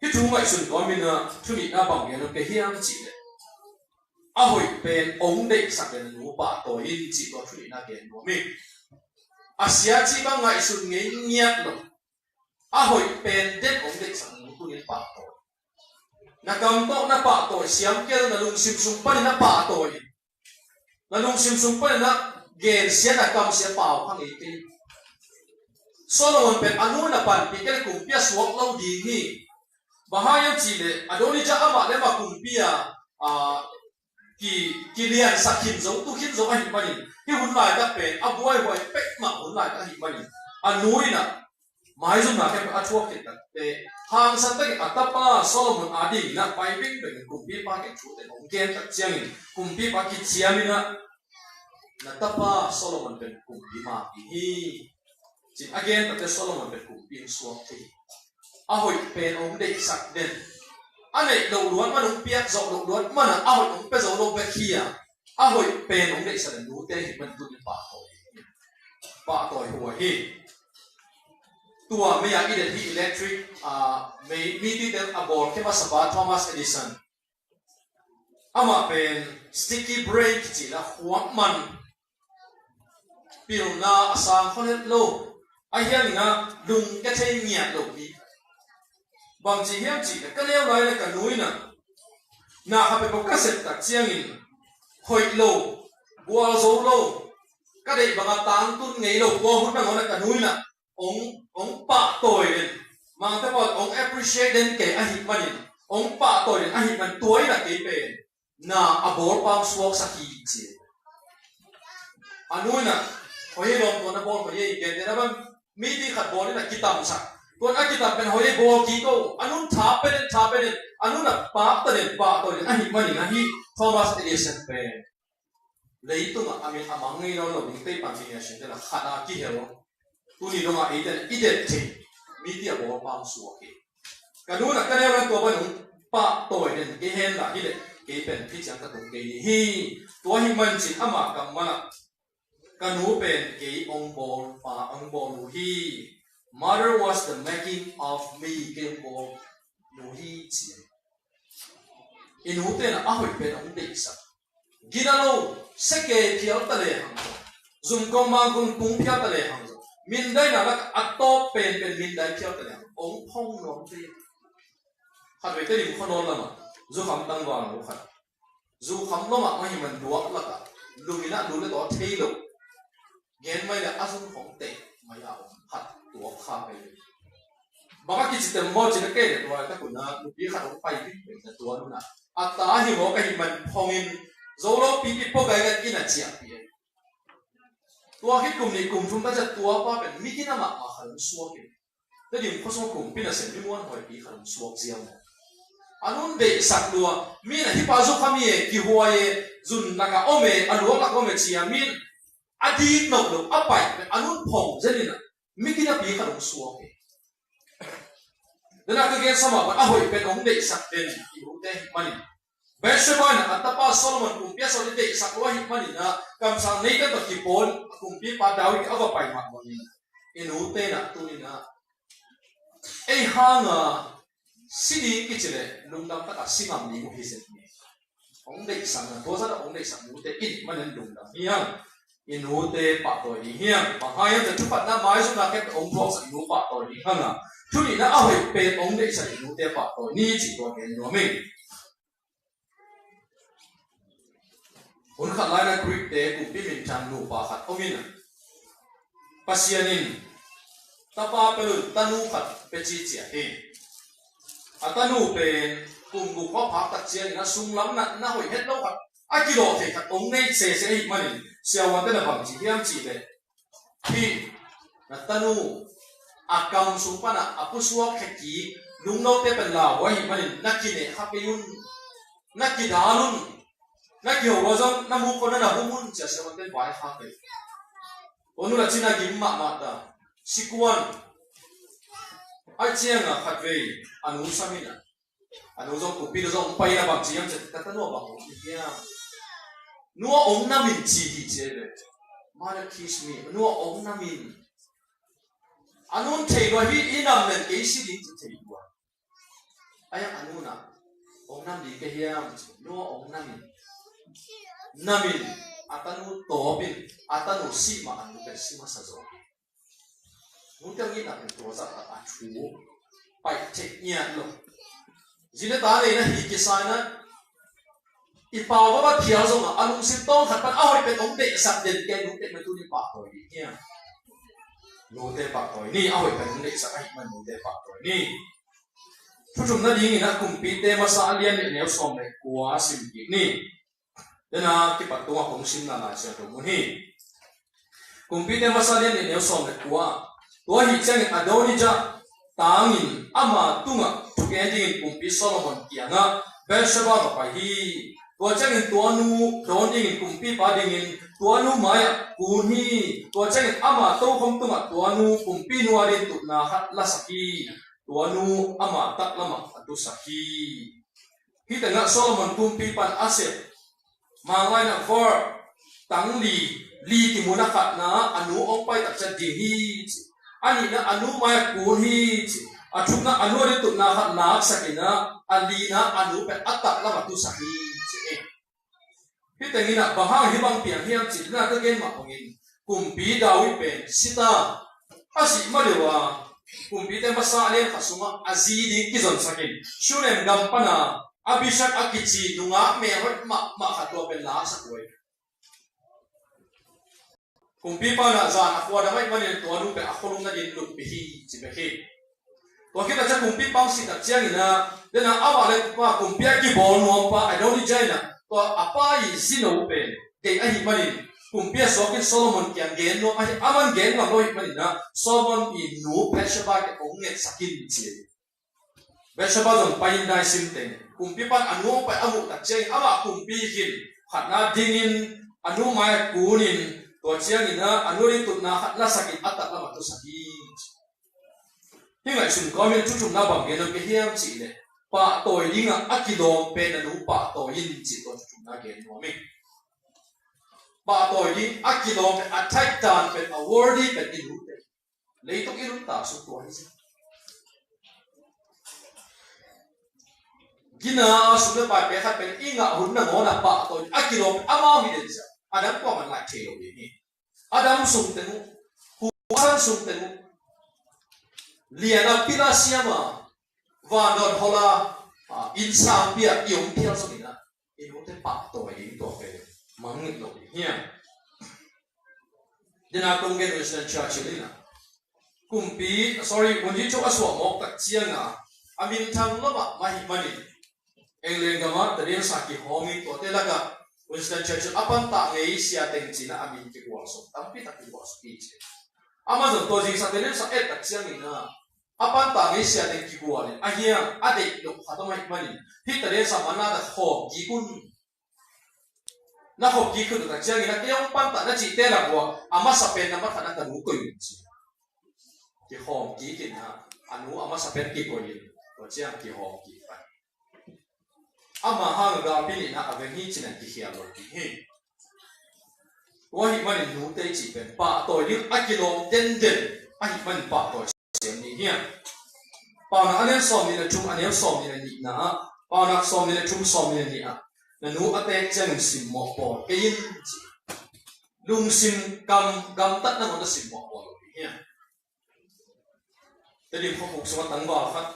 Hih thu ngaihsun tua min a thu nihna bang gen uh kei hiam cih leh a hoih pen hong deihsak den nu pahtawi in cih tua thu nihna gen nuam hi. A sia cih bang ngaihsun ngei ngiat lo. A hoih pen den hong deihsak nu tunin pahtawi. Na kam tawh na pahtawi siam kei lo, na lungsim sung panin na pahtawi. Na lungsim sung panin na gensia, na kamsia pau kha ngei kei. Solomon pen a nu na panpih kei leh kumpi a suak lo ding hi. Bang hang hiam cih leh Adonijah amah le amah kumpi a, a, ki, kiliansak khin zo, tu khin zo ahih manin hih hun laitak pen a buaihuai peuhmah hun laitak ahih manin a nu in a maizumna khempeuh a thuak khit tak teh hangsan takin a tapa Solomon adingin a pai bengbeng in kumpipa kiang thu teng hong gen tak ciangin kumpipa kiciam in a na tapa Solomon pen kumpi mang ding hi ci-in a gen tak teh Solomon pen kumpi hong suak thei hi. A hoih pen hong deihsak den. A neih loh luat man, hong piak zawh loh luat man a a hoih hong pia zo lo bek hi a, a hoih pen hong deihsak den nute hi man tunin pahtawi hi. Pahtawi huai hi. tua mei a i det hi electric, ah, mei, mi tite a bawl khe masapa Thomas Edison. Amah pen sticky brain kici la, khuak man, pilna a sang khol het lo, a hiangin a lungkia thei ngiat lo mi. Bangci hiam cih leh ka neu lai leh ka nu in a na kha peuhpeuh ka sep tak ciangin hoih lo, gualzo lo, ka deih banga tangtun ngei lo, kua hun nangawn a ka nu in a hong, hong pahtawi den, Mangte pawl hong appreciate den kei ahih manin, hong pahtawi den ahih man tua in a kei pen na a bawlpa hong suaksak hi ci. A nu in a, hoih hi lawm, tua na bawl hoih hi, gentehna bang, mi ti khat bawl in a kitamsak. Tua a kitam pen hoih hi, bawl kik o, a nun tha pe den, tha pe den, a nun a pakta den, pahtawi den ahih manin ahi, Thomas Edison pen leitungah a min a mang ngei nawn lo ding tei pan ti nia sin tena khat a kihel. Tuni dongah eite in i det thei, mi ti a bawlpa hong suak hi. Ka nu in a ka neu lai tua bang hong pahtawi den kei hen la hi leh, kei pen phi ciang ka tung kei ding hi. Tua ahih manin cin ama kammal ah ka nu pen kei hong bawlpa, hong bawl nu hi. Mother was the making of me, kei hong bawl nu hi ci. I nute in a hoih pen hong deihsak. Gina lo, seke phial ta lehang zong, zumkong mangkong tung phial ta lehang zong, mindaina lak a tawp penpen mindai phial ta lehang hong phong nuam te. Khat vei Tedim khuanawl lamah zukham tangval lo khat, zukham lo mahmah hi man, duak lakah lum in a lu le taw thei lo. Gen mai le a zung hong teh mai a om khat tuak kha kei. Bang a kici tem maw cin a kei le tua tak un a nupi khat hong pai vik vik na tua nun a, a ta hi maw ka hih man phongin zo lo pipi pua gai ngat in a ciahpih. Tua khit kum nih kum thum ta ciah tua pa pen mi gina mahmah khat hong suak in. Tedim khuasung kumpi nasem mi muanhuaipi khat hong suak ziau maw. A nun deihsak lua, mi in a hih pa zukham hi e, kihuai e, zun lak a om e, a luak lak a om e ci a, mi in a dik nop lo a pai pen a nun phong zen in a, mi ginapi khat hong suak hi. Dena ka gen sa mah bang a hoih pen hong deihsak den i nute ahih manin, Bathsheba in a tapa Solomon kumpi a sawt i deihsak lo ahih manin a, kamsang Nathan tawh kipawl a kumpipa David a va pai mah bangin, i nute in a tuni in a ei hanga si ding kici leh lungdam taka si ngam ding uh hi zen hi. Hong deihsak na, tua zat a hong deihsak nute in manin lungdam hi hang. I nute pahtawi ding hi hang. Bang hang hiam cih leh thuphatna maizumna khempeuh hong thuaksak i nu pahtawi ding hang a, thu nihna a hoih pen hong deihsak i nute pahtawi ni cih tua gen nuam ing. Hun khat lai-in a Greek-te kumpi minthan nupa khat om in a, Pasian in tapa pia lo in tanu khat pia ciciat hi. A tanu pen kum guk khawng phak tak ciangin a sunglam natna hoih het lo khat, a kilawh thei khat hong nei sese ahih manin siavuante in a bangci hiam cih leh, hih na tanu a kam sung pan a pusuak khia kik lungnote pen lau uh ahih manin na kineh kha kei un, na kidal un, na kiho lua zong na muk khawng na na hum un ci a siavuante in vaikhak kei. Tua nu la cin a gim mahmah ta. Sikuan. Ahih ciangin khatvei a nu sam in a, a nu zong kumpi lo zong hong pai in a, bangci hiam cih leh ka tanu a bang hong hi hiam. Nu a ong nam in ci hi ci hi ve. Mother kiss me. Nu a ong nam in. A nun thei lua hi, i nam len kei si ding ci thei lua. Ahi a nu in a ong nam ding ka hiam ci, nu a ong nam in. Nam in, a tanu tawp in, a tanu sih mah a nu pen si masa zaw hi. Nungtel ngihna pen tua zah a thu pai thei ngiat lo. Zi le ta neihna hi kisa in a, i pau va va phial zongah a lungsim tawng khat pan a hoih pen hong deihsak den kei, nute mah tuni pahtawi ding hiam. Nute pahtawi ni, a hoih pen hong deihsak ahih man nute pahtawi ni. Thu thumna dingin a Kumpite masa a lian nih neu sawm le kua sim kik ni. Dena kipat tungah kong simna Lai Siangtho mun hi. Kumpite masa lian nih neu sawm le kua. Tua ahih ciangin Adonijah tangin ama tungah thugen dingin kumpi Solomon kiangah Beersheba va pai hi. Tua ciangin tua nu dawn dingin kumpipa dingin tua nu mai-ah kun hi. Tua ciangin ama tokhom tungah tua nu kumpi nu adingin tutna khat lasak hi. Tua nu ama taklamah a tusak hi. Hih tengah Solomon kumpipa in a sep Mangkang ah var tang li, li kimu a khatna a nu hong pai tak ciang ding hi ci. A nihna a nu mai-ah kun hi ci. A thumna a nu ading tutna khat laksak in ah, a lina a nu pen a taklam ah tusak hi ci hi. Hih teng in ah bang hang hih bang piang hiam cih na ka gen mah bangin, Kumpi David pen si ta, a sih ma deuh a, kumpite masa a lian khat sungah a zi ding kizonsak in, Shunem gam pan a Abishag a kici nungak mel hoih mahmah khat tua pen laksak uh hi. Kumpipa in ah zan a khua dam ahih manin tua nu pen a khualung nading luppi hi ci bek hi. Tua khit a ciah kumpipa hong sih tak ciangin ah, den a amah le pa kumpi a kibawl nuampa Adonijah in ah tua a pa ii zino pen deih ahih manin kumpi a suak in Solomon kiang gen nuam ahi, aman gen ngam lo ahih manin ah Solomon ii nu Bathsheba kiang hong ngetsak in ci hi. Bathsheba zong pai in, nai sim teng. Kumpipa in a nu hong pai a muh tak ciangin amah kumpi hi in, khatna dingin a nu mai-ah kun in, tua ciangin ah a nu ading tutna khat lasak in a taklam ah tusak hi. Hih ngaihsun kawm in thu thumna bang gen nuam ka hiam cih leh, pahtawi dingah a kilawm pen a nu pahtawi in cih tua thu thumna gen nuam hi. Pahtawi ding a kilawm pen, a thaihdan pen, a worthy pen i nute. Leitung i nuntak sung tua hi ci. Gina a sum le pai pek khat pen i ngah hun nangawn ah pahtawi a kilawm pen amau hi den sia. A dang kuaman laih thei lo ding hi. A dam sung teng uh, huasan sung teng uh, lian a pil a siam a, vandawn hol a, a, innsang pia i om phial zongin ah, i nute pahtawi ding tua pen mangngilh lo ding hiam? Dena kong gen Winston Churchill in ah, kumpi, sorry, Wunji Cho a suah mawk tak ciang a, a minthang lo mahmah ahih manin, England gam ah tadinsa kihawm in, tuate lakah Winston Churchill a pantah ngei sia teng ci-in ah a min kigualsawm, tampi tak kigualsawm hi ci. Amah zong tua zingsang tadinsa et tak ciangin ah, a pantah ngei sia teng kigual in, a hiang a deih loh khat om ahih manin, hih tadinsa man na khawm kik un. Na khawm kik khit uh tak ciangin ah, kei hong pantah na cihte lak uah a masa pen na masa na ka nu koih un ci. Kikhawm kik in ah, a nu a masa pen kikoih in, tua ciang kikhawm kik pan. Ama hang a galpi nihna a veng hi ci-in ah kikhial lo ding hi. Tua ahih manin nute cih pen pahtawi ding a kilawm denden ahih manin pahtawi siam ding hiam? Paunak a lian sawmnih le thum, a neu sawmnih le nihna ah, Paunak sawmnih le thum, sawmnih le nih ah, na nu a teek ciangin simmawh bawl kei in ci. Lungsim kam, gamtat nangawn a simmawh bawl lo ding hiam? Tedim khuakhuk sungah tangval khat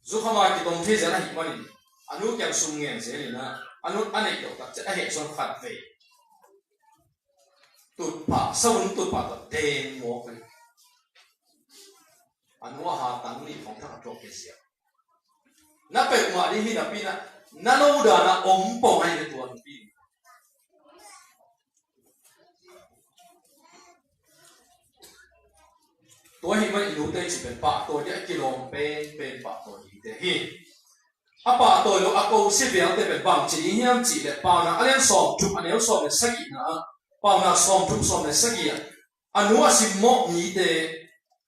zukham a kitom thei zel ahih manin a nu kiang sum ngen zel in ah, a nu a neih loh tak ciang a heh suan khat vei tutphah, savun tutphah tawh deng mawk hi. A nu a hatang nih khawng thak a tuak kei sia. Na peuhmah ding hi napi in ah, na lo dan a om pong ahi ve tua nupi. Tua ahih manin i nute cih pen pahtawi ding a kilawm penpen pahtawi dingte hi. A pahtawi lo a kosia vialte pen bangci ding hiam cih leh, Paunak a lian sawmthum, a neu sawm le sagihna ah, Paunak sawmthum, sawm le sagih ah, a nu a simmawh mite,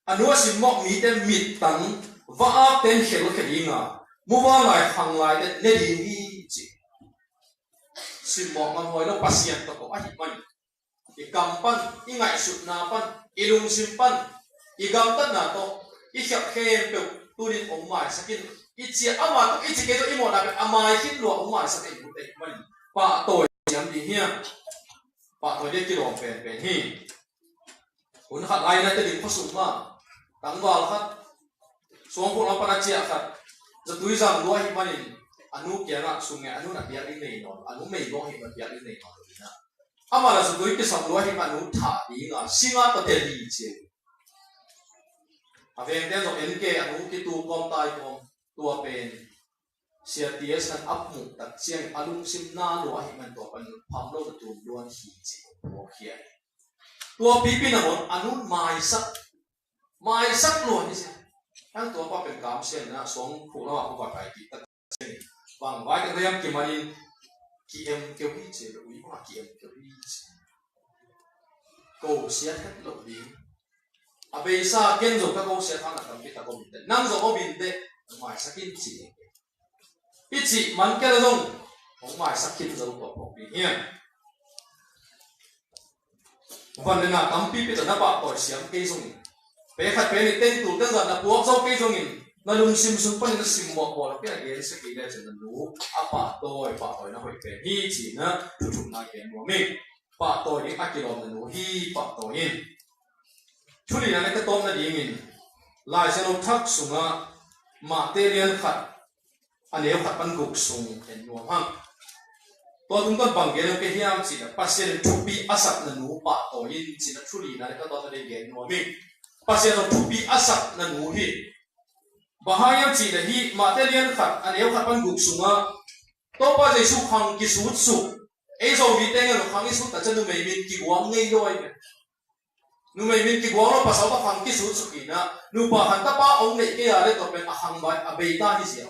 a nu a simmawh mite mittang va-akte in khelkhia ding a, muvanlai khanglaite ne ding hi ci. Simmawh ngamhuai lo Pasian tawh a hih manin, i kam pan, i ngaihsutna pan, i lungsim pan, i gamtatna tawh i khialh khempeuh tuni-in hong maisak in. I ci-a ama tawh i ci kei tawh i mawhna pen a mai khin lua hong maisak in, i nute ahih manin pahtawi siam ding hiam? Pahtawi ding a kilawm penpen hi. Hun khat lai-in ah Tedim khuasung mah tangval khat, suangphuk lam pan a ciah khat, zatui zang lua ahih manin a nu kiangah sum ngen, a nu in a piak ding nei nawn lo, a nu mei gawh ahih manin piak ding nei nawn lo in ah, amah in zatui kisam lua ahih manin a nu thah ding a, sing a tawh delh hi ci. A vengte zong en kei, a nu kitu kawm tai kawm, tua pen Sia T S Khan a muh tak ciangin a lungsim na lua ahih manin tua panin pham lo na tum luan hi ci-in hong phuak hi. Tua pipi nangawn a nu in maisak, maisak luan hi ci. Hang tua pa pen kamsiam in ah suangphuk lamah hong va pai kik tak ciangin, bang vai teng hiam kimanin ki-em keu hi ci, ui bang a ki-em keu hi ci. Ko siat het lo ding. A beisa ken zong ka ko siat hang a tampi tak om inteh. Nang zong om inteh. Maisak in ci. I cih man kei leh zong hong maisak khin zo tua phawk ding hiam? Van le na tampipi tawh na pahtawi siam kei zongin, Pe khat pe nih teng tul teng zah na puak zo kei zongin na lungsim sung panin na simmawh bawl a pia gen sak i le cin na nu a pahtawi, pahtawina hoih pen hi ci-in a thu thumna gen nuam ing. Pahtawi ding a kilawm na nu hi, pahtawi in. Thu lina le ka tawpna dingin Lai Siangtho thak sungah Mate lian khat a neu khat pan guk sung en nuam hang. Tua tungtawn bang gen lo ka hiam cih leh Pasian in thupi a sak na nu pahtawi in cih a thu lina le ka tawpna ding gen nuam ing. Pasian in thupi a sak na nu hi. Bang hang hiam cih leh hih Mate lian khat a neu khat pan guk sungah Topa Jesu khang kisutsuk, ei Zomite ngen lo khang i sut ta ciang numei min kiguang ngei lo ahi ve. Numei min kiguang lo, pasal tawh khang kisutsuk in a, nupa khat tapa hong neih kei a le tua pen a khang bai a bei ta hi ziau.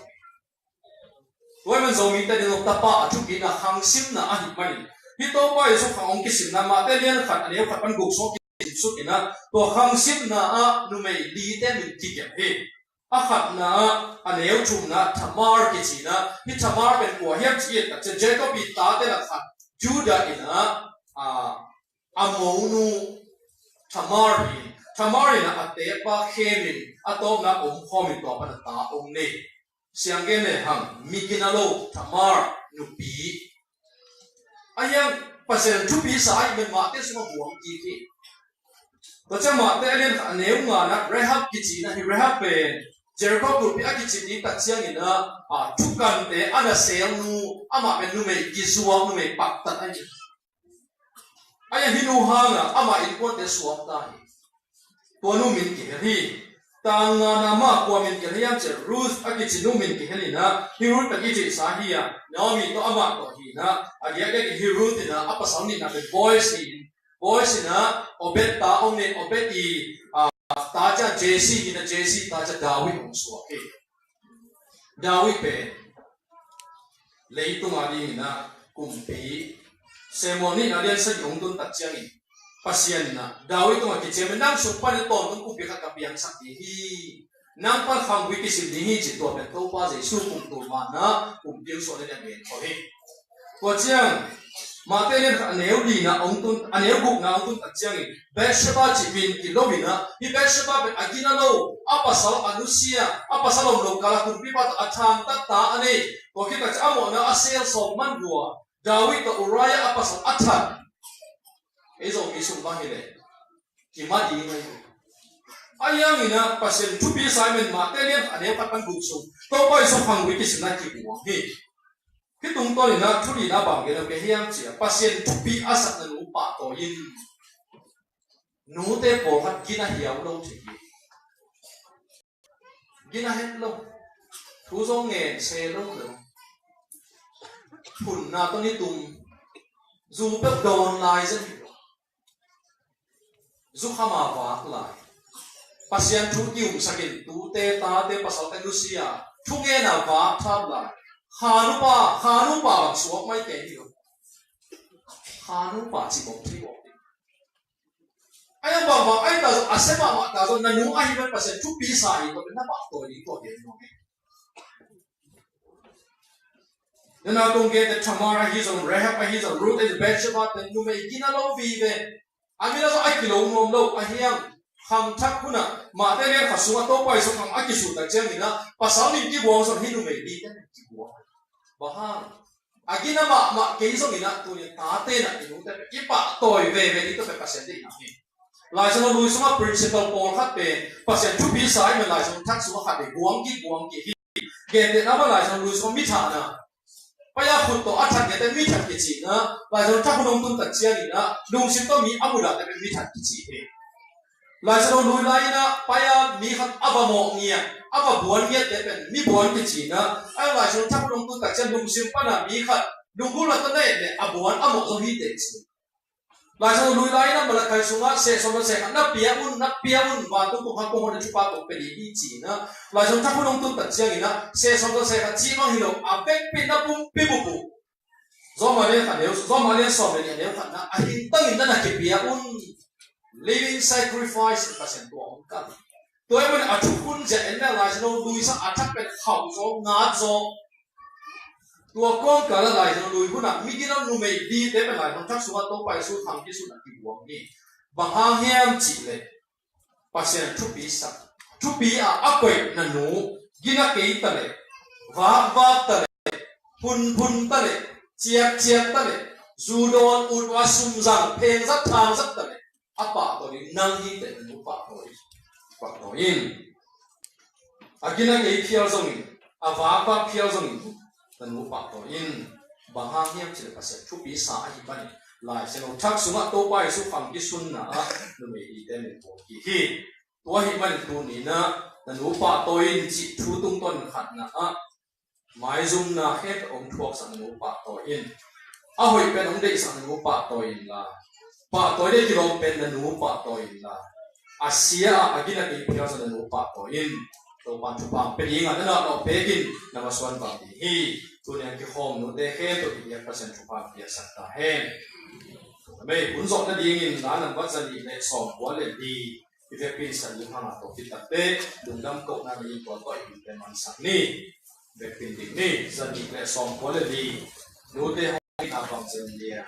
Tua ahih manin Zomite ding lo tapa a thupi in a khang simna ahih manin hih Topa Jesu khang hong kisimna Mate lian khat a neu khat pan guk sung hong kisimsuk in a, tua khang simna ah numei lite min kigelh hi. A khatna ah a neu thumna Tamar kici in a, hih Tamar pen kua hiam cih leh Jacob i tate lak khat Judah in a, a, a monu Tamar hi. Tamar in a, a tepa khemin a tawpna omkhawmin tua pan a ta hong nei. Siang gen le hang, migina lo Tamar nupi. A hiang Pasian thupi sa ahih manin Mate sungah guang kik hi. Tua ciang Mate a lian khat a neu ngana Rahab kici in a, hih Rahab pen Jericho kulpi a kicip ding tak ciangin a, a, thukante a na selnu, amah pen numei kizuak, numei paktat ahi. A hiang hih nu hangah amah innkuante suak ta hi. Tua nu min kihel hi. Tang ngana ah kua min kihel hiam cih leh Ruth a kici nu min kihel in a, hih Ruth pen i theihsa hi a, Naomi tawh amah tawh hi in a, a diakdiak in hih Ruth in a, a pasal nihna pen Boaz hi. Boaz in a, Obed ta hong nei, Obed i, a, ta ciang Jesse hi in a, Jesse ta ciang David hong suak hi. David pen leitung a dingin a kumpi, Samuel nihna lian sagih hong tun tak ciangin Pasian in a David tungah kiciam in, nang sung panin tawntung kumpi khat ka piangsak ding hi. Nang pan khanggui kisim ding hi ci, tua pen Topa Jesu kum tul man a kumpi hong suah ding a gen khol hi. Tua ciang Mate lian khat a neu lina hong tun, a neu gukna hong tun tak ciangin Bathsheba cih min kilo in a, hih Bathsheba pen a gina lo, a pasal a nusia, a pasal om lo kal a kumpipa tawh a thangtat ta a nei. Tua khit tak ciang a mawhna a sel sawm man vua, David tawh Uriah a pasal a that. Ei Zomi sung bang hi leh kima ding ahi. A hiang in a Pasian thupi sa ahih manin Mate lian khat a neu khat pan guk sung Topa Jesu khanggui kisimna kiguang hi. Hih tungtawn in a thu lina bang gen lo ka hiam cih leh Pasian thupi a sak na nu pahtawi in. Nute pawlkhat gina hiau lo thei hi. Gina het lo. Thu zong ngen se lo lo. Phunna tawh ni tum. Zu peuh dawn lai zen hi lo. Zukham a vak lai. Pasian thu kiumsak in tute, tate, pasalte nusia, thungen a vak thap lai. Khanupa, khanupa bang suak mai kei hi lo. Khanupa ci bawm thei bawm. A hiang bangbang ahi ta zong, a sia mahmah ta zong, na nu ahih man Pasian thupi sa hi, tua pen na pahtawi ding tua gen nuam hi. Na na kong gen te Tamar ahi zong, Rahab ahi zong, Ruth ahi zong, Bathsheba te numei gina lo vive. A min a zong a kilo nuam lo, a hiang khang thak hunah Mate lian khat sungah Topa Jesu khang a kisut tak ciangin a, pasal min kiguang zong hi numei li te min kiguang. Bang hang? A gina mahmah kei zongin a, tuni tate na i nute pen i pahtawi veve ding tua pen Pasian deihna hi. Lai Siangtho Lui sungah principle pawlkhat pen Pasian thupi sa ahih manin Lai Siangtho thak sungah khat hi, guang kik, guang kik hi. Gentehna mah Lai Siangtho Lui sungah mi thahna, pai-a khut tawh a that ngete mi that kici in a, Lai Siangtho thak hun hong tun tak ciangin a, lungsim tawh mi a mudahte pen mi that kici hi. Lai Siangtho Lui lai in a, pai-a mi khat a va mawh ngiat, a va buan ngiatte pen mi buan kici in a, a Lai Siangtho thak hun hong tun tak ciang lungsim pan a mi khat lunggulhna tawh na et leh a buan a mawh zong hi teh ci. Lai Siangtho Lui lai in a Malakai sungah seh sawm tawh seh khat na pia un, na pia un, vantung kong kha kong hon in thupha kong pia ding hi ci in a, Lai Siangtho thak hun hong tun tak ciangin a, seh sawm tawh seh khat cih bang hi lo, a vekpi in a pumpi bup uh. Rom a lian khat neu, Rom a lian sawm le nih a neu khatna, a hintangin na na kipia un. Living sacrifice in Pasian tua hong kal. Tua ahih manin a thukhun zia en le Lai Siangtho Lui sungah a thak pen khauh zaw, ngat zaw. Tua kawmkal ah Lai Siangtho Lui hunah mi gina numei lite pen Lai Siangtho thak sungah Topa Jesu khang kisutna kiguang hi. Bang hang hiam cih leh Pasian thupi sak, thupi a a koih na nu, gina kei ta le, vakvak ta le, phunphun ta le, ciakciak ta le, zu dawn, ut ua, sum zang, pheng zat, thang zat ta le, a pahtawi ding nang hi teh na nu pahtawi, pahtawi in. A gina kei phial zongin, a vakvak phial zongin na nu pahtawi in. Bang hang hiam cih leh Pasian thupi sa ahih manin Lai Siangtho thak sungah Topa Jesu khang kisunna ah numei nihte min pawng kik hi. Tua ahih manin tuni-in ah na nu pahtawi in cih thu tungtawn khatna ah maizumna khempeuh hong thuaksak na nu pahtawi in. A hoih pen hong deihsak na nu pahtawi inla, pahtawi deih kilawm pen na nu pahtawi inla, a sia a, a gina kei phial zong na nu pahtawi in. Topa'n thupha hong pia ding a, na na lawh pek in, na va suan bang ding hi. Tuni a kikhawm nute khempeuh i biak Pasian thupha hong piaksak ta hen. Amen. Hun zawh nadingin la nambat za nih le sawmkua le li i vekpi in sa ding hang a, tawh khit takteh lungdam kohna dingin tua tawh i hun pen mansak ni. Vekpi in dik ni, za nih le sawmkua le li. Nute hong in a bang zen lia.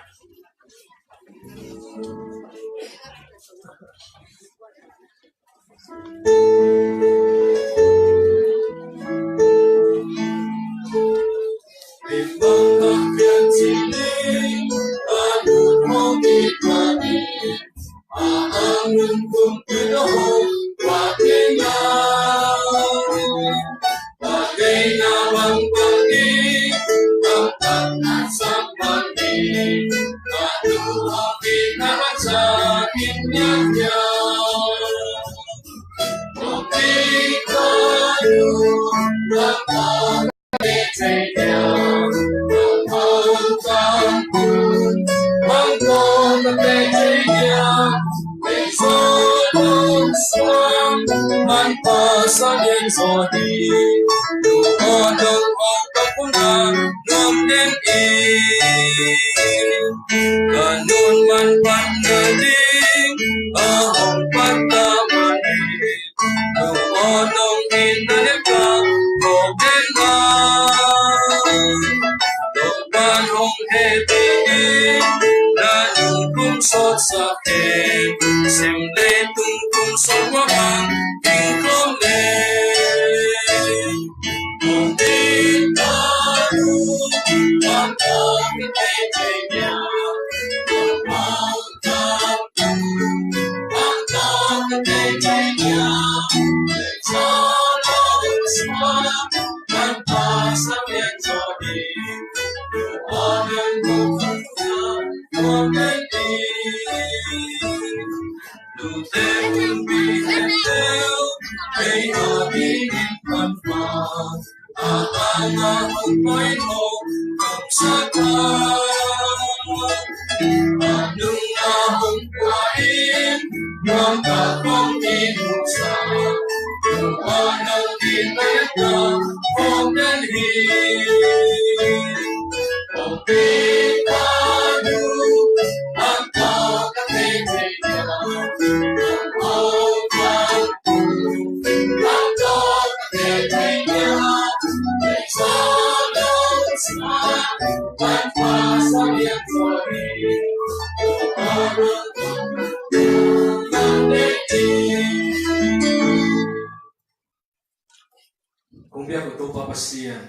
Kong biak uh Topa Pasian,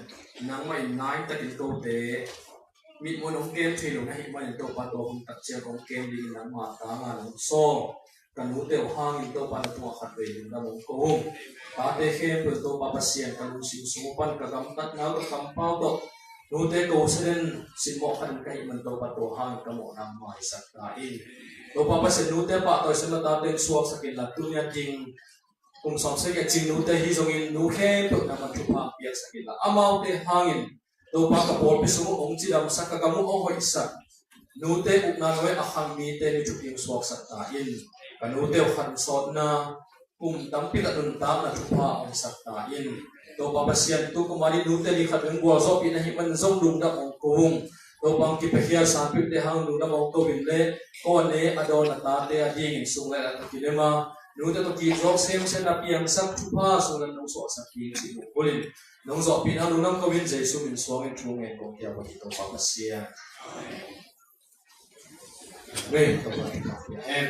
nangmah in nai takin kote mitmuan hong kem thei lo na hih manin Topa, tua hun tak ciang kong kem dingin nangmah tangah nong sawm. Ka nute uh hangin Topa na tungah khatvei lungdam hong ko ung. Tate khempeuh Topa Pasian, ka lungsim sung pan ka gamtatna uh, ka kampau tawh nute ko saden simmawh khat in ka hih man Topa, tua hangin ka mawhna maisak ta in. Topa Pasian, nute pahtawi sungah tate in suaksak inla, tuni a ding kum sawmsagih a cing nute hi zongin nu khempeuh nangman thupha piaksak inla, amaute hangin Topa, ka pawlpi sung uh hong cidamsak, ka gam uh hong hoihsak, nute ukna nuai a khang mite ni thupi hong suaksak ta in. Ka nute uh khan sawtna, kum tampi tak nuntakna thupha hong sak ta in. Topa Pasian, tu kum a ding nute ni khat hong gualzawhpih na hih man zong lungdam hong ko ung. Topa, hong kipiakhia sanpihte hang lungdam hong ko in le, ko a ne a dawn a tate a dingin sung le a kilem a, nute tawh kizawh semsem na piangsak thupha sung le nong suahsak ding cih nong kul in. Nong zawhpih nang lungdam ko in, Jesu min suangin thu ngen kong kiap uh hi Topa Pasian. Amen. Amen.